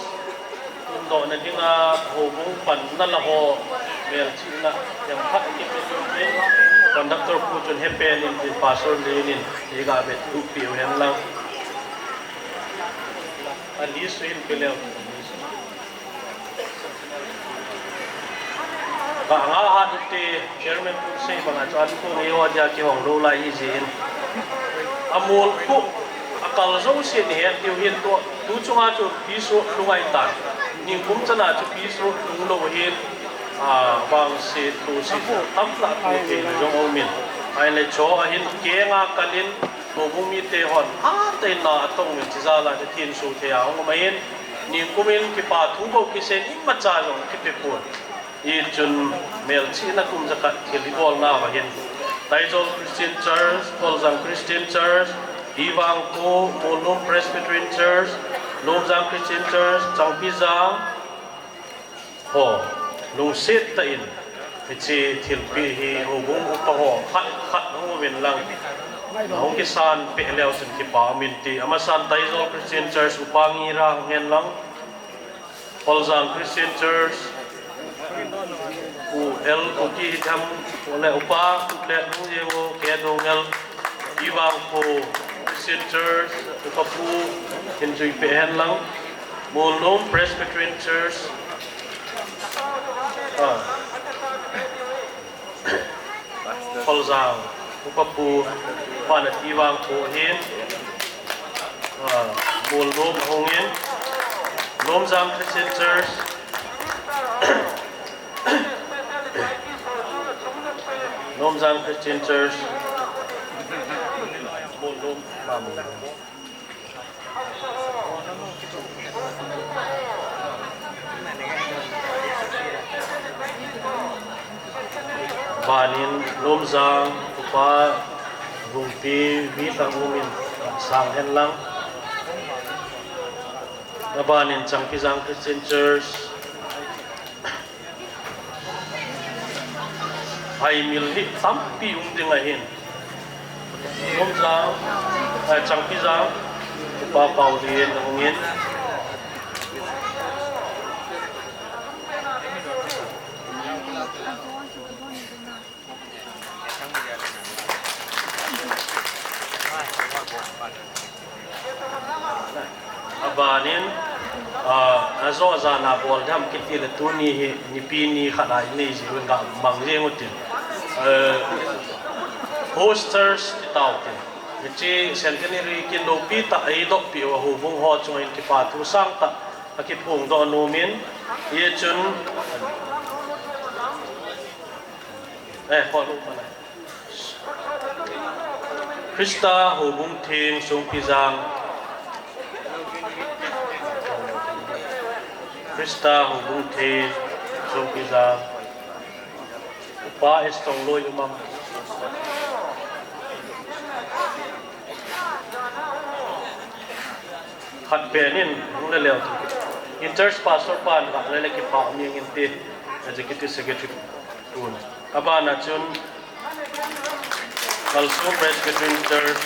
tundohna dinga houbung panna la ho melchihna themkhat kipe utin, conductor pu chun hepen intin, pastor len in, higa vet tupi uhen lang. Ali suin peleu. Ka nga hat te chairman pu sei banga chu an ko ngei ho dia kihong lou lai hi jeh in. Amol khu akal jouse ni het diu hin tu, tu chunga chu peace road lhung ahitan. Ningkum chana chu peace road lhung lou hin, a, vangse tu si tam la tu thei jong um in. Ahile cho ahin kenga kalin, houbung mite hon hatah in na atong in chijal a chu thinsu thei a hung um ahin. Ningkum in kipa thu bou kisei in imacha jong kipe pon. Hichun melchihna kum jakhat thil ibolna uva hin, Taizol Christian Church, Kholjang Christian Church, Ivangkho, Molnom Presbyterian Church, Lomjang Christian Church, Changpijang ho, lungset tah in hiche thilpeh hi houbung upa ho khat khat hung uvin lang, hung kisan peh leu chun kipa um inte. Amasan Taizol Christian Church upa Ngira hung hen lang, Kholjang Christian Church, U L Kuki hi tham, U L upa, U L hung jeng u, K Dongel, Ivangpho Christian Church, upa pu, hin jui peh hen lang, Molnom Presbyterian Church, ah, Kholjang, upa pu, upa nati Vangpho hin, ah, Molnom ahung in, Lomjang Christian Church, Lomjang Christian Church, Molnom, ah, Molnom. Abanin Lomjang upa Vungpi Vitang um in sang hen lang. Abanin Changpijang Christian Church. Ai mil hi tampi um ding ahin. Lomjang, ai, Changpijang, upa Paulin ahung in. Abanin, ah, ajo ajan a bol dam kiti le tuni hi, nipi ni khat a inei ji un ga mang jeng utin. Eh, hosters ti tau tin. Hiche centenary kin loupi tah eidoh pi u houbung ho chunga in kipa thu sangtah akiphong doh nom in, hichun, eh, kho lu mana. Christa Houbung Theng Songpijang. Christa Houbung Theng Songpijang. Upa Estong Loi um am. Khat pen in, hung le leu. In charge pastor pan, khat le le kipa mi ngin te, executive secretary tun. Abana chun, Malsong Presbyterian Church,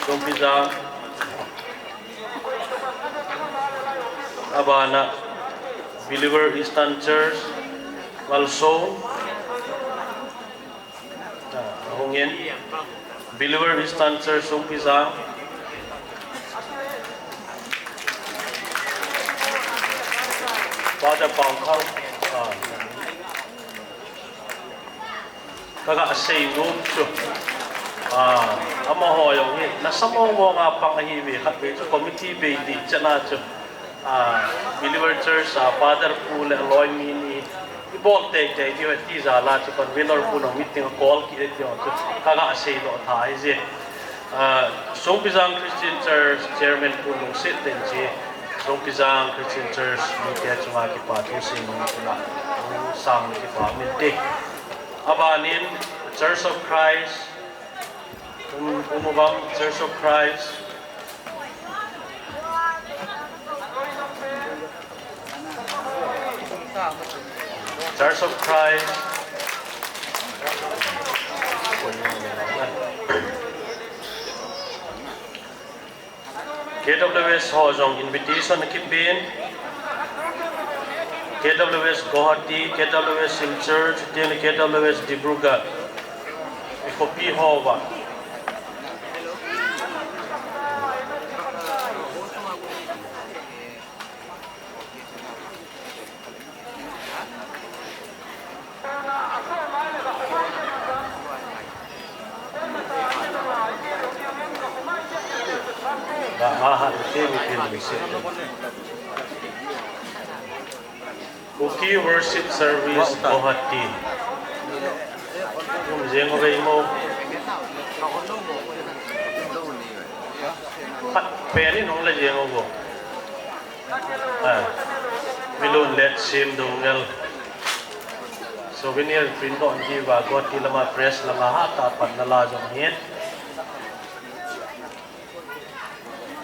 Songpijang. Abana, Believer Eastern Church, Malsong. Ah, ahung in. Believer Eastern Church Songpijang. Father Paokhang. Ah. Kaga sei nom chu. Ah, amaho jong hi. Nasa mong mong a pang ahi ve khat ve chu committee bei di chana chu. Ah, Believer Church a Father Pu le aloi mi ni ibol tei tei diu ti jal a chu convener pu nong meeting a call kit diu chu kaga sei doh tha hi je. Ah, Songpijang Christian Church Chairman pu nong sit den chi Songpijang Christian Church mite chunga kipa thu sei nom kila sang kipa min te. Abanin Church of Christ, um, um, um, Church of Christ, Church of Christ. K W S ho jong invitation akipen. K W S Guwahati, K W S Silchar, chuteng le K W S Dibrugarh. Khopi ho va. Kuki Worship Service Guwahati. Um jeng uve mo. Khat pen in hung le jeng uvo. Ah, Milun Letsim Dongel. Souvenir print doh diuva Guwahati lama press lama hatah a pan nala jong hin.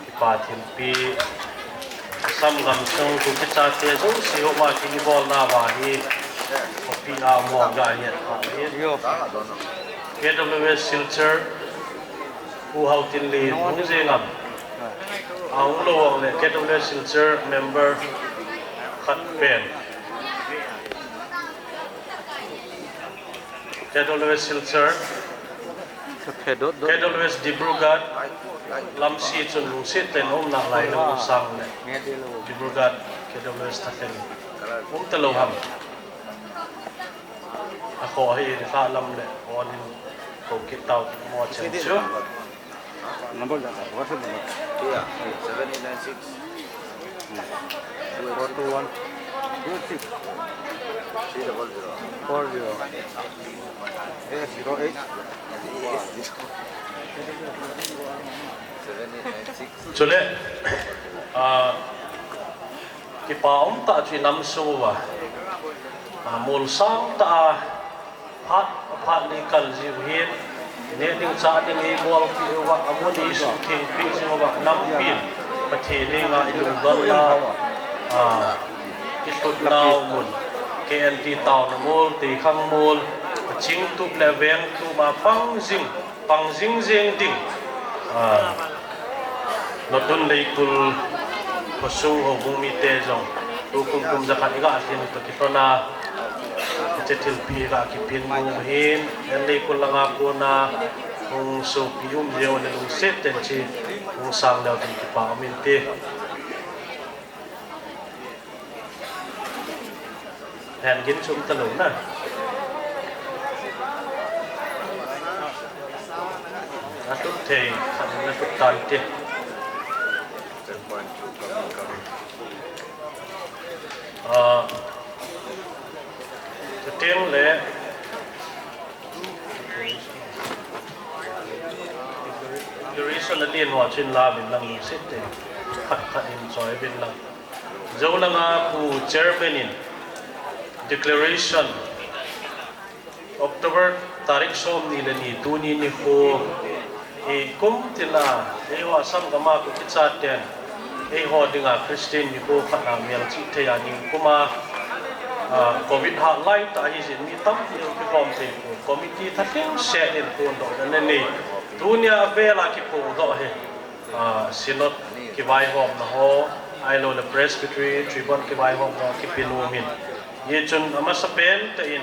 Kipa thilpeh. Assam gamsung Kuki chate jouse ho ma kini bolna va hi, kopi a mo ga hi a hi. Yo. K W S Silchar, Pu Hautinlin, hung jeng am. A hung lou vang le K W S Silchar member khat pen. K W S Silchar, Ka phe dot dot. K W S Dibrugarh, Lamsi chun lungset tah in um nalai lou sang le. Nge de lou. Dibrugarh, K W S tah in. Um ta lou ham. A kho hi in kha lam le, on in ko kit tau mo chen chu. Number jata, WhatsApp number. Yeah, seven eight nine six. Four two one. Two six. Three double zero. Four zero. Eight zero eight. Seven eight nine six. Chule, ah, kipa um tah chu i nam sung uva, ah, mol sang tah a, phat, phat ni kal jiu hin, neh ding chah ding i bolpi uva, amun i suhthengpi jing uva, nampin Pathen henga i lungdonna, ah, i lhutnau mun, K N T taona mol, Teikhang mol, Chingtup le Vengtup a pang jing, pang jing jeng ding. Ah, Notun Leikul khosung houbung mite jong tukum kum jakhat i ga lhin u toh kilhon a, hiche thilpeh i ga kipen u hin, N Leikul langa kona hung sopi um jeng u le lungset tah in che hung sang leu tin kipa um inte. Hen gin sum ta lou na. Na tup thei, na tup tan te. Ah, chuteng le, declaration a ding ho chun la vin lang sit te. Khat khat in choi vin lang. Jou langa Pu Chairman in declaration October tarik somni le ni tuni nikho, i kum tina, eiho Assam gama Kuki chaten, eiho dinga Christian nikho khat a melchih thei a nikum a, ah, Covid hat lai tah hijeh in mi tampi kikhom thei pon, committee thatleng set in phondohna anei. Tunia vela kiphondoh hi, ah, Synod kivaihomna ho, ahilou le Presbytery, Tribune kivaihomna ho kipe nom in. Hichun amasapen tah in,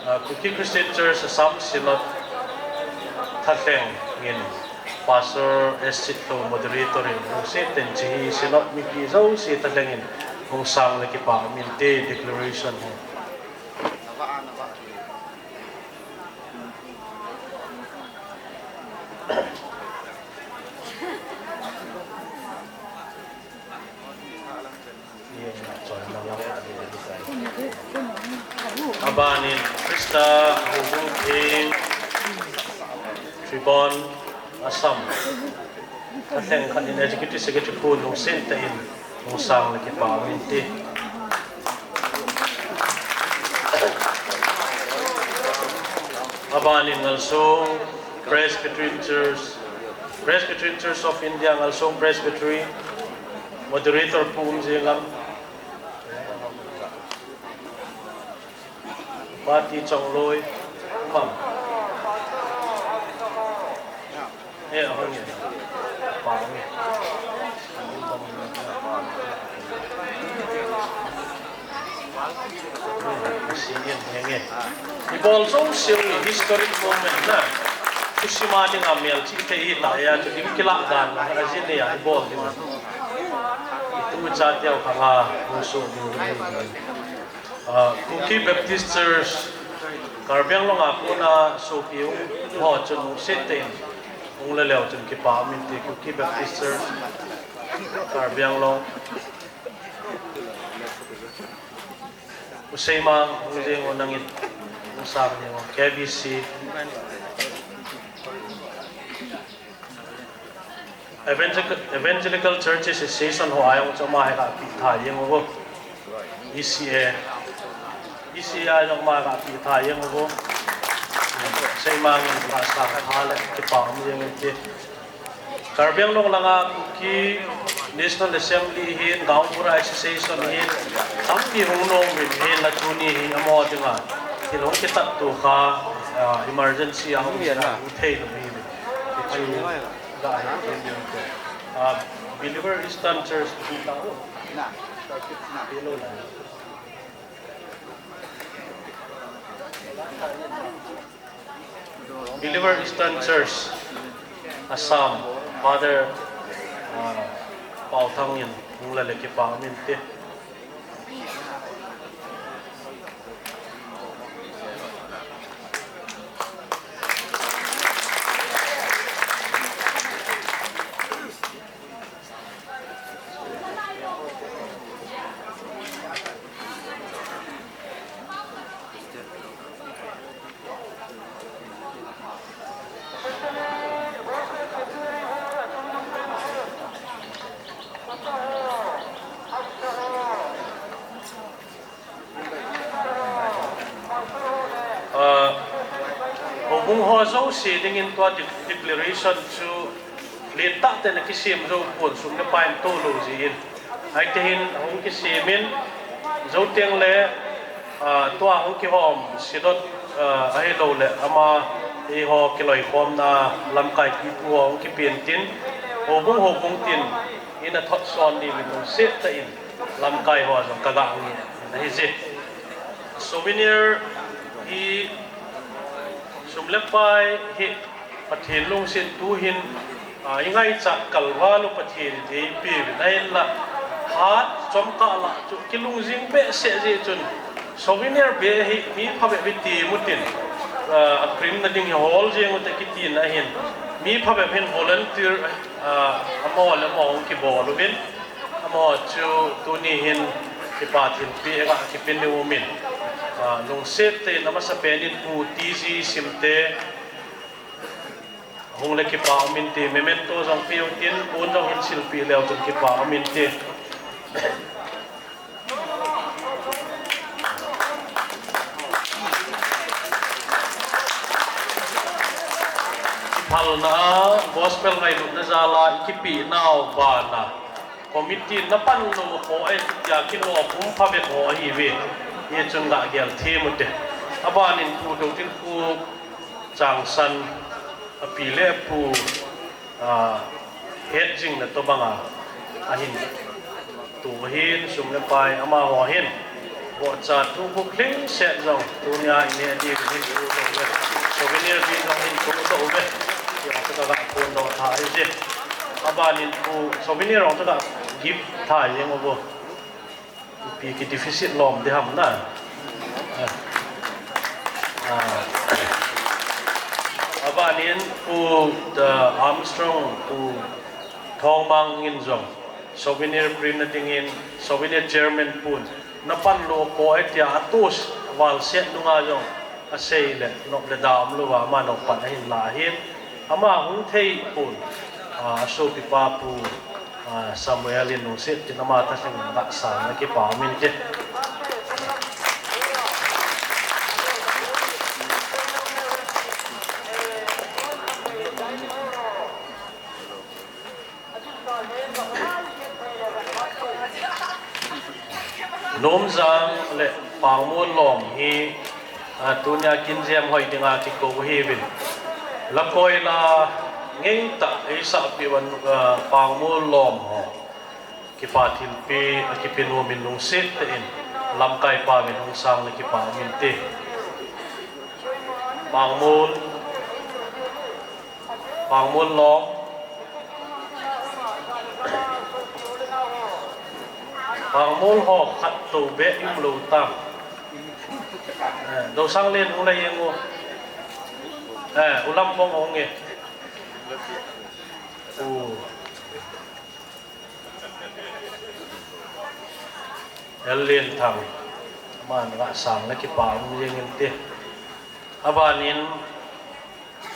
ah, Kuki Christian Church Assam Synod thatleng in Pastor S Sitlhou moderator in lungset tah in hiche hi Synod mipi jouse thatleng in hung sang le kipa um inte declaration hi. Abanin Christa Houbung Theng, Tribune, Assam. Thatleng khat in Executive Secretary pu lungset tah in hung sang le kipa um inte. Abanin Ngalsong Presbyterian Church, Presbyterian Church of India, Ngalsong Presbytery, moderator pu um jeng am. Party chongloi, um am. Eh, ahung e. Pa ahung e. Hmm, si ngen, ngen, ngen. Ibol jouseu hi historic moment na. Kusima dinga melchih thei hita ya, chu ding kilah dan, ajinei a ibol ding. Itu cha teu khanga, musu ding. Ah, Kuki Baptist Church, Karbi Anglong a kona sopi hung ho chun lungset tah in hung le leu chun kipa um inte. Kuki Baptist Church, Karbi Anglong. U Seimang, hung jeng o nangin, hung sang jeng o, K B C. Evangelical, Evangelical Churches Association ho a jong chu ama hi kapeh tha jeng uvo. E C A. E C A a jong ama kapeh tha jeng uvo. Seimang in kasang tha le kipa um jeng inte. Karbi Anglong langa Kuki National Assembly hin, Gaonbura Association hin, tampi hung nom in, hinla tuni hi amaho dinga thil hung kitat tu kha, ah, emergency a hung hi na, hung thei lou hi. Chu ga hi, ah, Believer Eastern Church tu ta. Believer Eastern Church, Assam, Father, ah, Paothang in hung la le kipa um inte. Ah, houbung ho jouse dingin tua de-, declaration chu lentah tah in akisem jou pon, sum le pai in tolou jin. Ahitah in hung kisem in, jou teng le, ah, tua hung kihom, Synod, ah, ahilou le, ama eiho kiloikhomna lamkai pipu ho hung kipen tin, houbung houbung tin, in athot son diuvin lungset tah in lamkai ho jong kaga ngen ahi je. Souvenir hi, sum le pai hi, Pathen lungset tu hin, ah, i ngaichat kalval u Pathen in eipeuvin ahinla, hat chomkah lah chu kilungjing behseh jeh chun, souvenir bag hi mi phabep hi tem utin, ah, a print na ding hi hol jeng ute kitin ahin, mi phabep hin volunteer, ah, amaho le amaho hung kibol uvin, amaho chu tuni hin kipa thilpeh a kipe nom in, ah, lungset tah in amasapen in Pu T G Simte, hung le kipa um inte, memento jong pe utin, pon jong hin silpeh leu chun kipa um inte. Phalna a, gospel ngailutna jal a i kipeh nau bana, committee na pan lou ho e tia kino pum phabep ho ahiuve. Hichun ga gel them ute. Abanin Pu Dotin Pu Changsan, api le apu, ah, het jingna tobanga ahin to ahin, sum le pai amaho hin bohcha tu buk lhingset jong tunia ineh diuvin hin to uve. Souvenir din jong hin to uve. Tia chu kaga phondoh tha ahije. Abanin Pu Souvenir jong chu kaga gift tha jeng uvo. Ipi ki deficit lom ding ham na. Ah. Ah. Abanin Pu, ah, Armstrong, Pu Thongmang in jong souvenir print na dingin, souvenir chairman pun, na pan lou ko e tia atus valset nunga jong asei le, nop le da umlouva ama nop pan ahin la ahin, ama hung thei pun, ah, asopipa Pu, ah, Samuel in lungset tin ama thalheng in tahsan a kipa um inte. Nomjang le Pangmol lom hi, ah, tunia kin jem hoi dinga kikou ahiuvin. Lakoi la ngeitah eisahpeh uva, ah, Pangmol lom ho kipa thilpeh, akipe nom in lungset tah in lamkai pa min hung sang le kipa um inte. Pangmol, Pangmol lom. Pangmol ho khat toh beh umlou tam. Eh, Dousang Len hung lai jeng o. Eh, ulam bong hung e. U. L Lenthang, aman tahsan le kipa um jeng inte. Abanin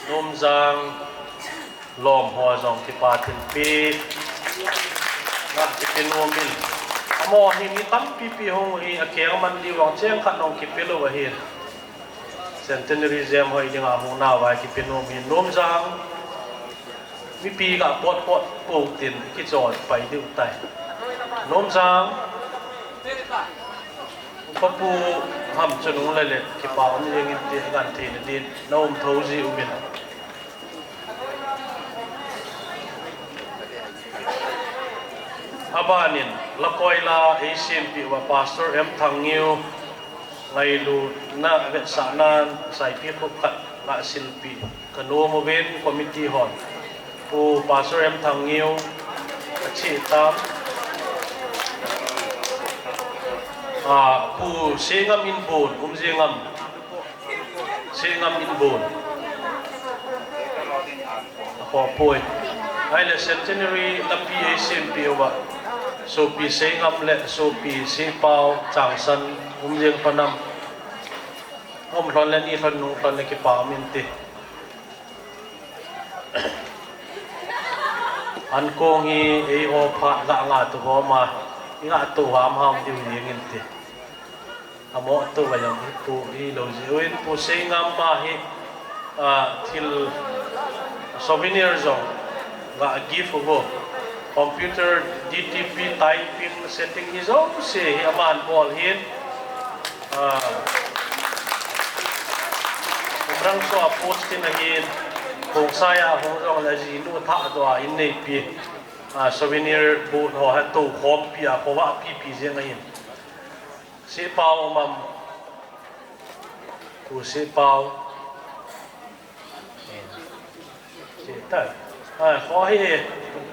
Nomjang lom ho jong kipa thilpeh a kipe nom in. Amaho hi mi tampi pi hung hi akeng man diu vang cheng khat hung kipe lou ahin. Centenary jem hoi dinga hung nauva kipe nom in Nomjang Mipi ga pot pot po tin kichol pai diu tai. Nom chang. Papu ham chun ung le le kipa um jeng in ti gan thei na din na um tho ji um in. Abanin, Lakoila A C M P uva Pastor M Thangngeo ngailutna vetsahnan Saipi khup khat ga silpi. Ka nom uvin committee hon Pu Pastor M Thangngeo a chi tam. A, Pu Sengam in bun, um jeng am. Sengam in bun. A ko poi. Ai le centenary lapi A C M P uva. Sopi Sengam le Sopi Sepao Changsan um jeng panam. Um lhon le ni lhon nung lhon le kipa um in ti. An kong hi eiho phat ga nga tu ho ma, i nga tu ham ham diu hi ngin ti. Amo tu ga jam hi pu hi lo ji uin Pu Sengam ma hi, ah, thil souvenir jong ga gift uvo. Computer D T P typing setting hi jouse hi aman bol hin. Ah, Umrangso a post in ahin, Khongsai a hung jong le ajinu thah doh a in neipi, ah, souvenir board ho ha to khompi a khovah pipi jeng ahin. Sepao um am, Pu Sepao. Che tai. Ai, kho hi,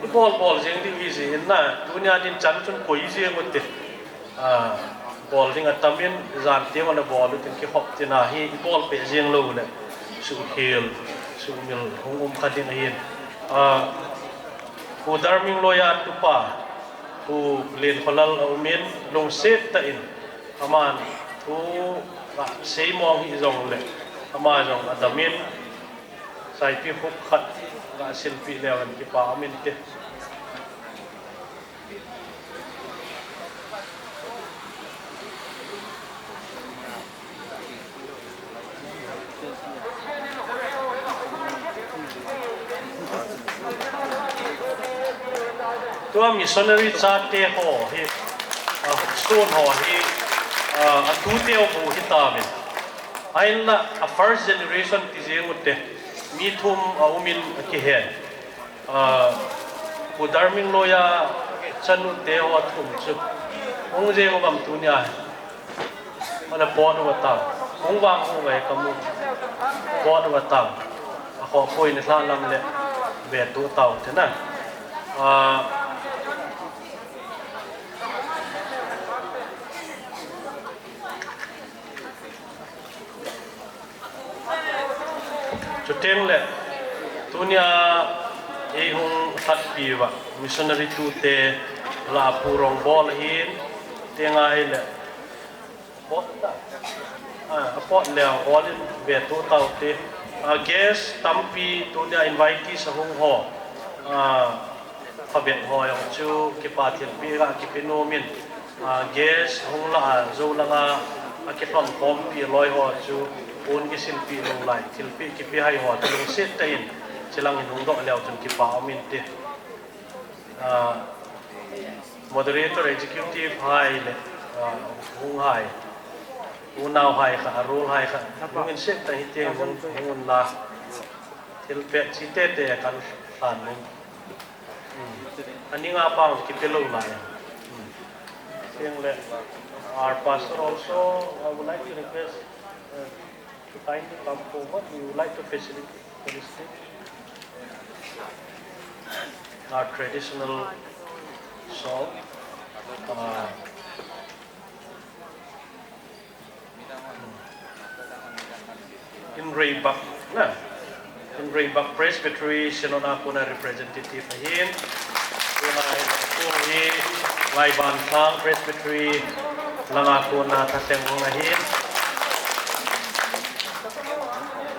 i bol bol jeng diu hi ji in na, tunia din chan chun koi jeng u te. A, bol ding atam in, jan tiang a na bol u tin kikhop tina hi, i bol peh jeng lou le. Suhkhel, suhmil, hung um kha ding ahin. A, Pu Darming Loya tupa, Pu Lenkholal a um in, lungset tah in, aman, thu, a, sei mong hi jong le, ama jong adam in, Saipi khup khat ga silpi leu hen kipa um in te. Tua missionary chate ho hi, a, stone ho hi, a, a tute u bu hi tauvin. Ahinla a first generation ti jeng u te. Mi thum a um in a kihe. Ah, Pu Darming Loya chanu te ho thum chu. Hung jeng u bam tunia. Ana pot u ta. Hung vang u ve ka mu. Pot u ta. A kho poi ni thla lam le. Ve tu tau te na. Ah, Chuteng le, tunia ei hung lhatpi uva, missionary tute lah a purong bol ahin, tenga hile, pot ta. Ah, apot le, all in ve tu tau te. Ah, guest tampi tunia invitees ahung ho. Ah, Phabep ho jong chu kipa thilpeh a kipe nom in, ah, guest hung lah a, jou langa, a kilhon khompi loi ho chu, pon kisilpeh lou lai, thilpeh kipe hai ho chu lungset tah in, chilang in hung doh leu chun kipa um in ti. Ah, moderator executive hai le, ah, hung hai, unau hai kha, a role hai kha, hung in set tah in ti hung, hung un la, thilpeh chi tete kan hlan in. Hmm. Ani nga pang kipe lou lai. Hmm. Seng le, our pastor also, I would like to request, uh, to kindly come forward. We would like to facilitate, facilitate our traditional song. Uh, Inreibak, na. Inreibak Presbytery Synod a kona representative ahin. Tulai kong hi Ngaibanthang Presbytery langa kona thatleng hung ahin.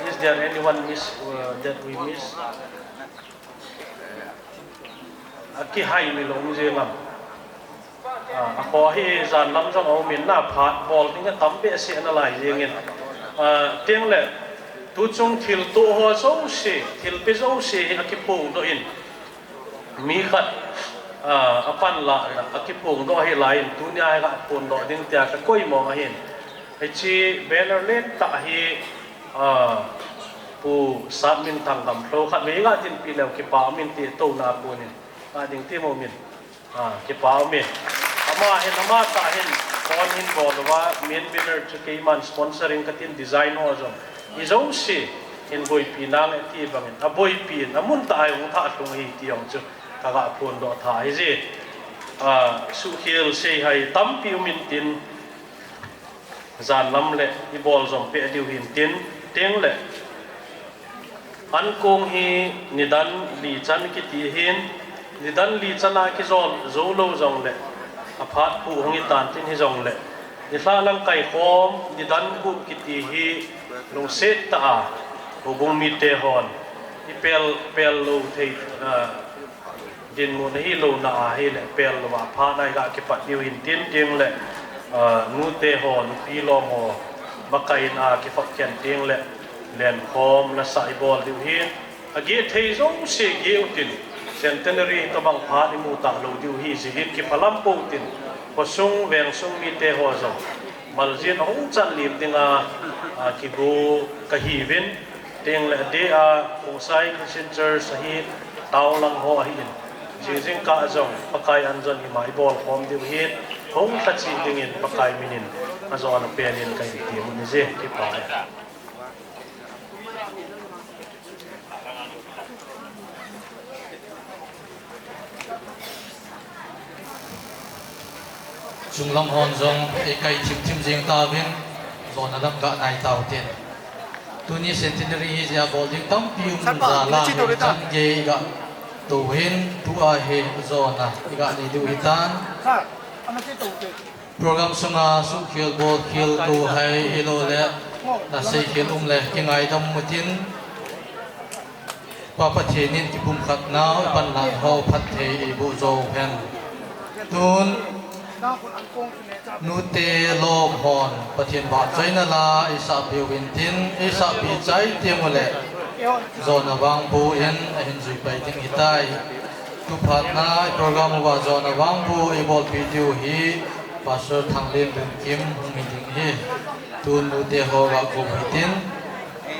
Is there anyone miss, uh, that we miss? Akihai mi lou jeng am. Ah, akho hi jan lam jong aum in na phat bol ding atam behseh nalai jeng in. Ah, teng le, tuchung thilto ho jouse, thilpeh jouse hi akiphong doh in. Mi khat, ah, apan la, akiphong doh hi lai in, tunia hi ka phon doh ding tia ka koi mong ahin. Hiche banner len tah hi, ah, Pu Satminthang Gamlhou khat vei ga dinpi leu kipa um in ti touna punin. Nga ding ti mo min. Ah, kipa um in. Ama hin, ama tah hin, phone hin bol uva, main banner chu keiman sponsoring katin design ho jong. Ijouse, hin boipi nange ti bangin. Aboipi in, amun tah a hung thah lhung hi ti jong chu. Ka ga phon doh tha hi ji. Ah, suhkhel sei hai tampi um in tin, jan lam le i bol jom peh diu hin tin, teng le. Ankong hi nidan li chan kiti hin, nidan li chan a kijol jou lou jong le, aphat phu hung i tan tin hi jong le. Nilhah lang kaikhom, nidan gup kiti hi lungset tah a, houbung mite hon, i pel, pel lou thei, ah, dinmun ahi louna ahile, pel louva phat nai ga kipat diu hin tin teng le, ah, nute ho, nupi lom ho, makai in a kikhop khen teng le, lenkhom nasa i bol diu hin, ageh thei jouse geh utin, centenary tobang phat i mu talou diu hi, jeh in kiphalam pou tin, khosung, vengsung mite ho jong, maljin ahung chan lim dinga, ah, kigo kahiuvin, teng le adeh a, Khongsai Christian Church ahi, town lang ho ahin. Jing jingkah jong, Pakai an jong ima i bol khom diu hin, hung lhachi dingin Pakai minin, ajona penin ka hin ti mun ji, kipa e. Chunglam hon jong eikai thim thim jing tauvin, jona lam ga nai tau tin. Tuni centenary hi jeh a bol ding tampi um jal a, chan gei ga tou hin, tua hi jona i ga nei diu hitan. Program sunga suhkhel bolkhel tou hai hilou le, nasei khel um le kingaidam utin. Pa Pathen in kipumkhat nau, i panlah ho phatthei eiboh jou hen. Tun, nute lom hon, Pathen vahchoina la, eisahpeh uvin tin, eisahpeh chai teng ule, jona vangboh in, ahin jui pai ding hitai. Tuphat na, program uva jona vangboh, eibolpeh diu hi, Pastor Thanglen Lunkim, hung hi ding hi. Tun nute ho ga kou hitin,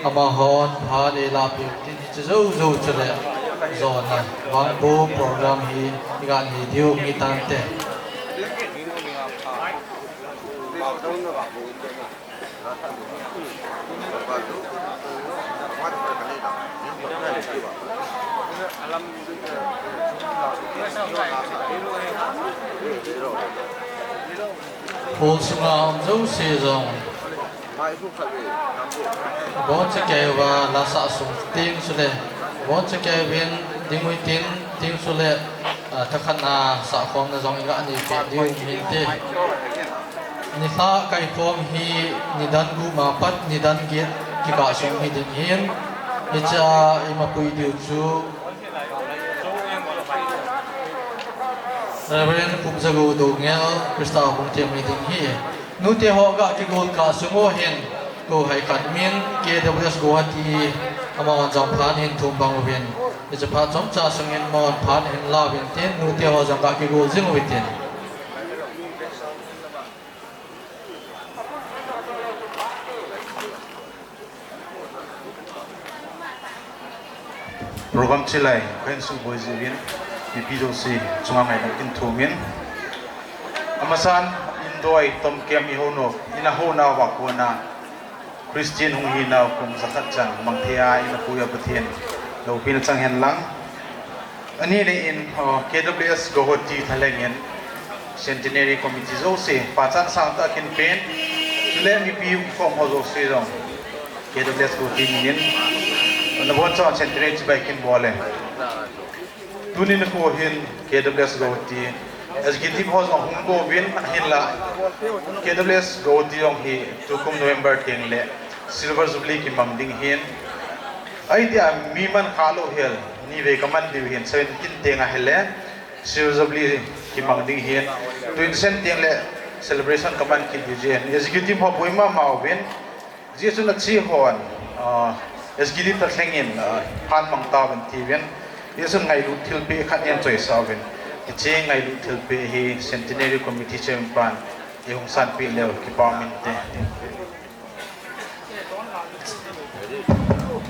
amahon phat eilahpeh utin, hiche jou jou chule, jona vangboh program hi, i ga nei diu hi tante. Hall sunga um jouse jong, boncha keiuva la sah sung teng chule, boncha keiuvin ding uhitin, teng chule, ah, thakhat na sahkhomna jong i ga nei peh diu hinte. Nilhah kaikhom hi nidan gup ma pat nidan get kikah sung hi ding hin, hichea i mapui diu chu Reverend Khupjagou Doungel, Christa Houbung Team hi ding hi. Nute ho ga kigol kah sung u hin, kou hai khat min, K W S Guwahati, amahon jong phat hin thum bang uvin. Hiche phat chomcha sungin amahon phat hin la uvin tin, nute ho jong ga kigol jing uhitin. Program chilai, kahin suboi jiuvin, mipi jouse chunga ngaidam kahin thumin. Amasan, indoi, tomkem, i hou nau, ina hou nauva kona, Christian hung hinau kum jakhat chan, mang thei a, ina puiya Pathen, loupina chang hen lang. Ani le in, oh, K W S Guwahati thalheng in, Centenary Committee jouse, pachan sangtah kin pen, chule mipi umkhom ho jouse jong, K W S Guwahati min in, nabonchauvin Centenary chibai kin bol e. Tuni nikho hin K W S Guwahati, Executive ho jong hung go uvin ahinla, K W S Guwahati jong hi tukum November teng le Silver Jubilee kimang ding hin, ahi tia mi man kha lou hel, nivei kaman diu hin, seventeen teng ahile, Silver Jubilee kimang ding hin, twenty-seven teng le celebration kaman kit diu jin, executive ho boi mama uvin, jeh chun ache hon, ah, executive thalheng in, ah, phat mang tauvin tiuvin, Hichun ngailut thilpeh khat nei choisah uvin. Hiche ngailut thilpeh hi Centenary Committee Chairman pan eihung sanpeh leu kipah um inte.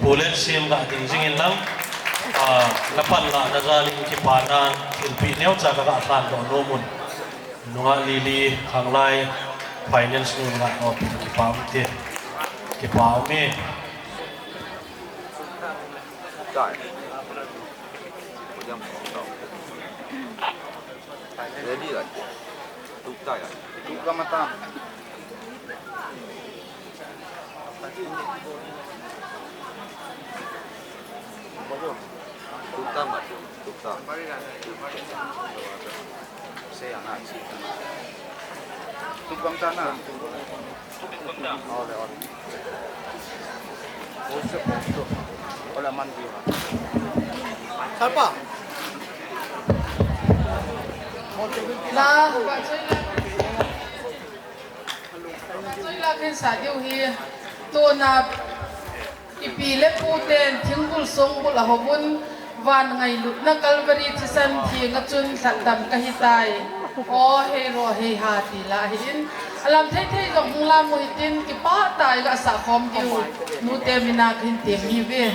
Pu Lensim ga ding jing in lang, ah, na panlahna jal in kipana thilpeh neocha ka ga lhandoh nom un. Nungah Lily, Khanglai Finance nu nungah Opi, kipah um te. Kipah um e. Ready lah. Tuk tai lah. Tuk ka mata. Tuk ta ma. Tuk ta. Saya nak cik. Tuk bang sana. Sapa. La, ba choi la. Ba choi la khen sa diu hi. Tuna ipi le pu ten thingbul songbul a hovun. Van ngailutna Calvary thisan theng a chun lhatdam kahi tai. O hei ro hei ha ti la hi in. Alam thei thei jong hung lam u hitin kipah tai ga sa khom diu. Nu te mina khin tem hi ve.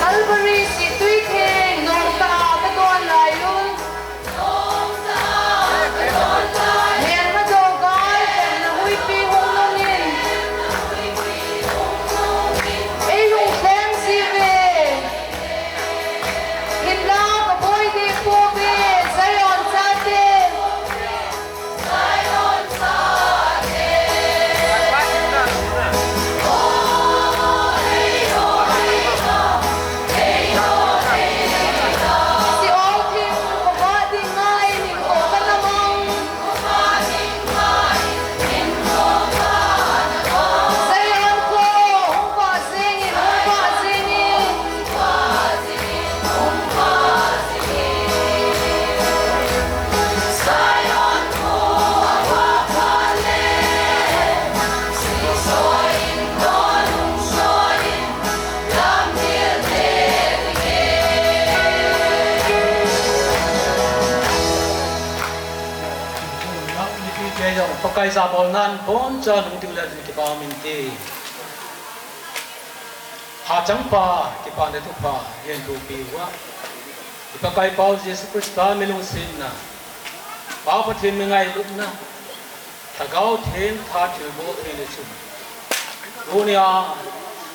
Calvary situi theng nungta ka don lai un. Myanmar Dogai, na huipi hung nungin. Ei hung theng sive. Hinla ka boi deh pouve, Zion chate. Pakai jabolnan boncha lungding le kipa min ti. Hachangpa, kipana thupha, hin thupi uva. I Pakaipa u Jesu Christa mi lungsetna, Pa Pathen mi ngailutna, Lhagao Theng tha thilbol thei le chun, tunia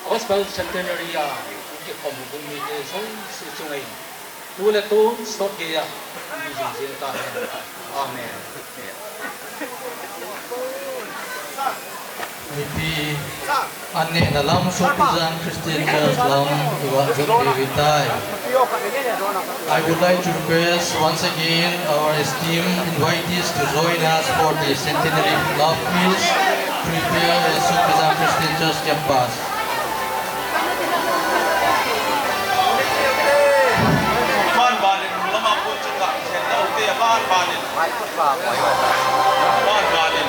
Gospel Centenary a kikhom u mite jouse chunga in, tu le tun sot geiya, mi jing jing tahen. Amen. Mipi an nehna lam Sopijang Christian Church lam i va jot diu ahitai. I would like to request once again our esteemed invitees to join us for the centenary love feast prepared at Sopijang Christian Church campus. Ban ban in, lama pun chunga, khen dau te ban ban in. Ban ban in.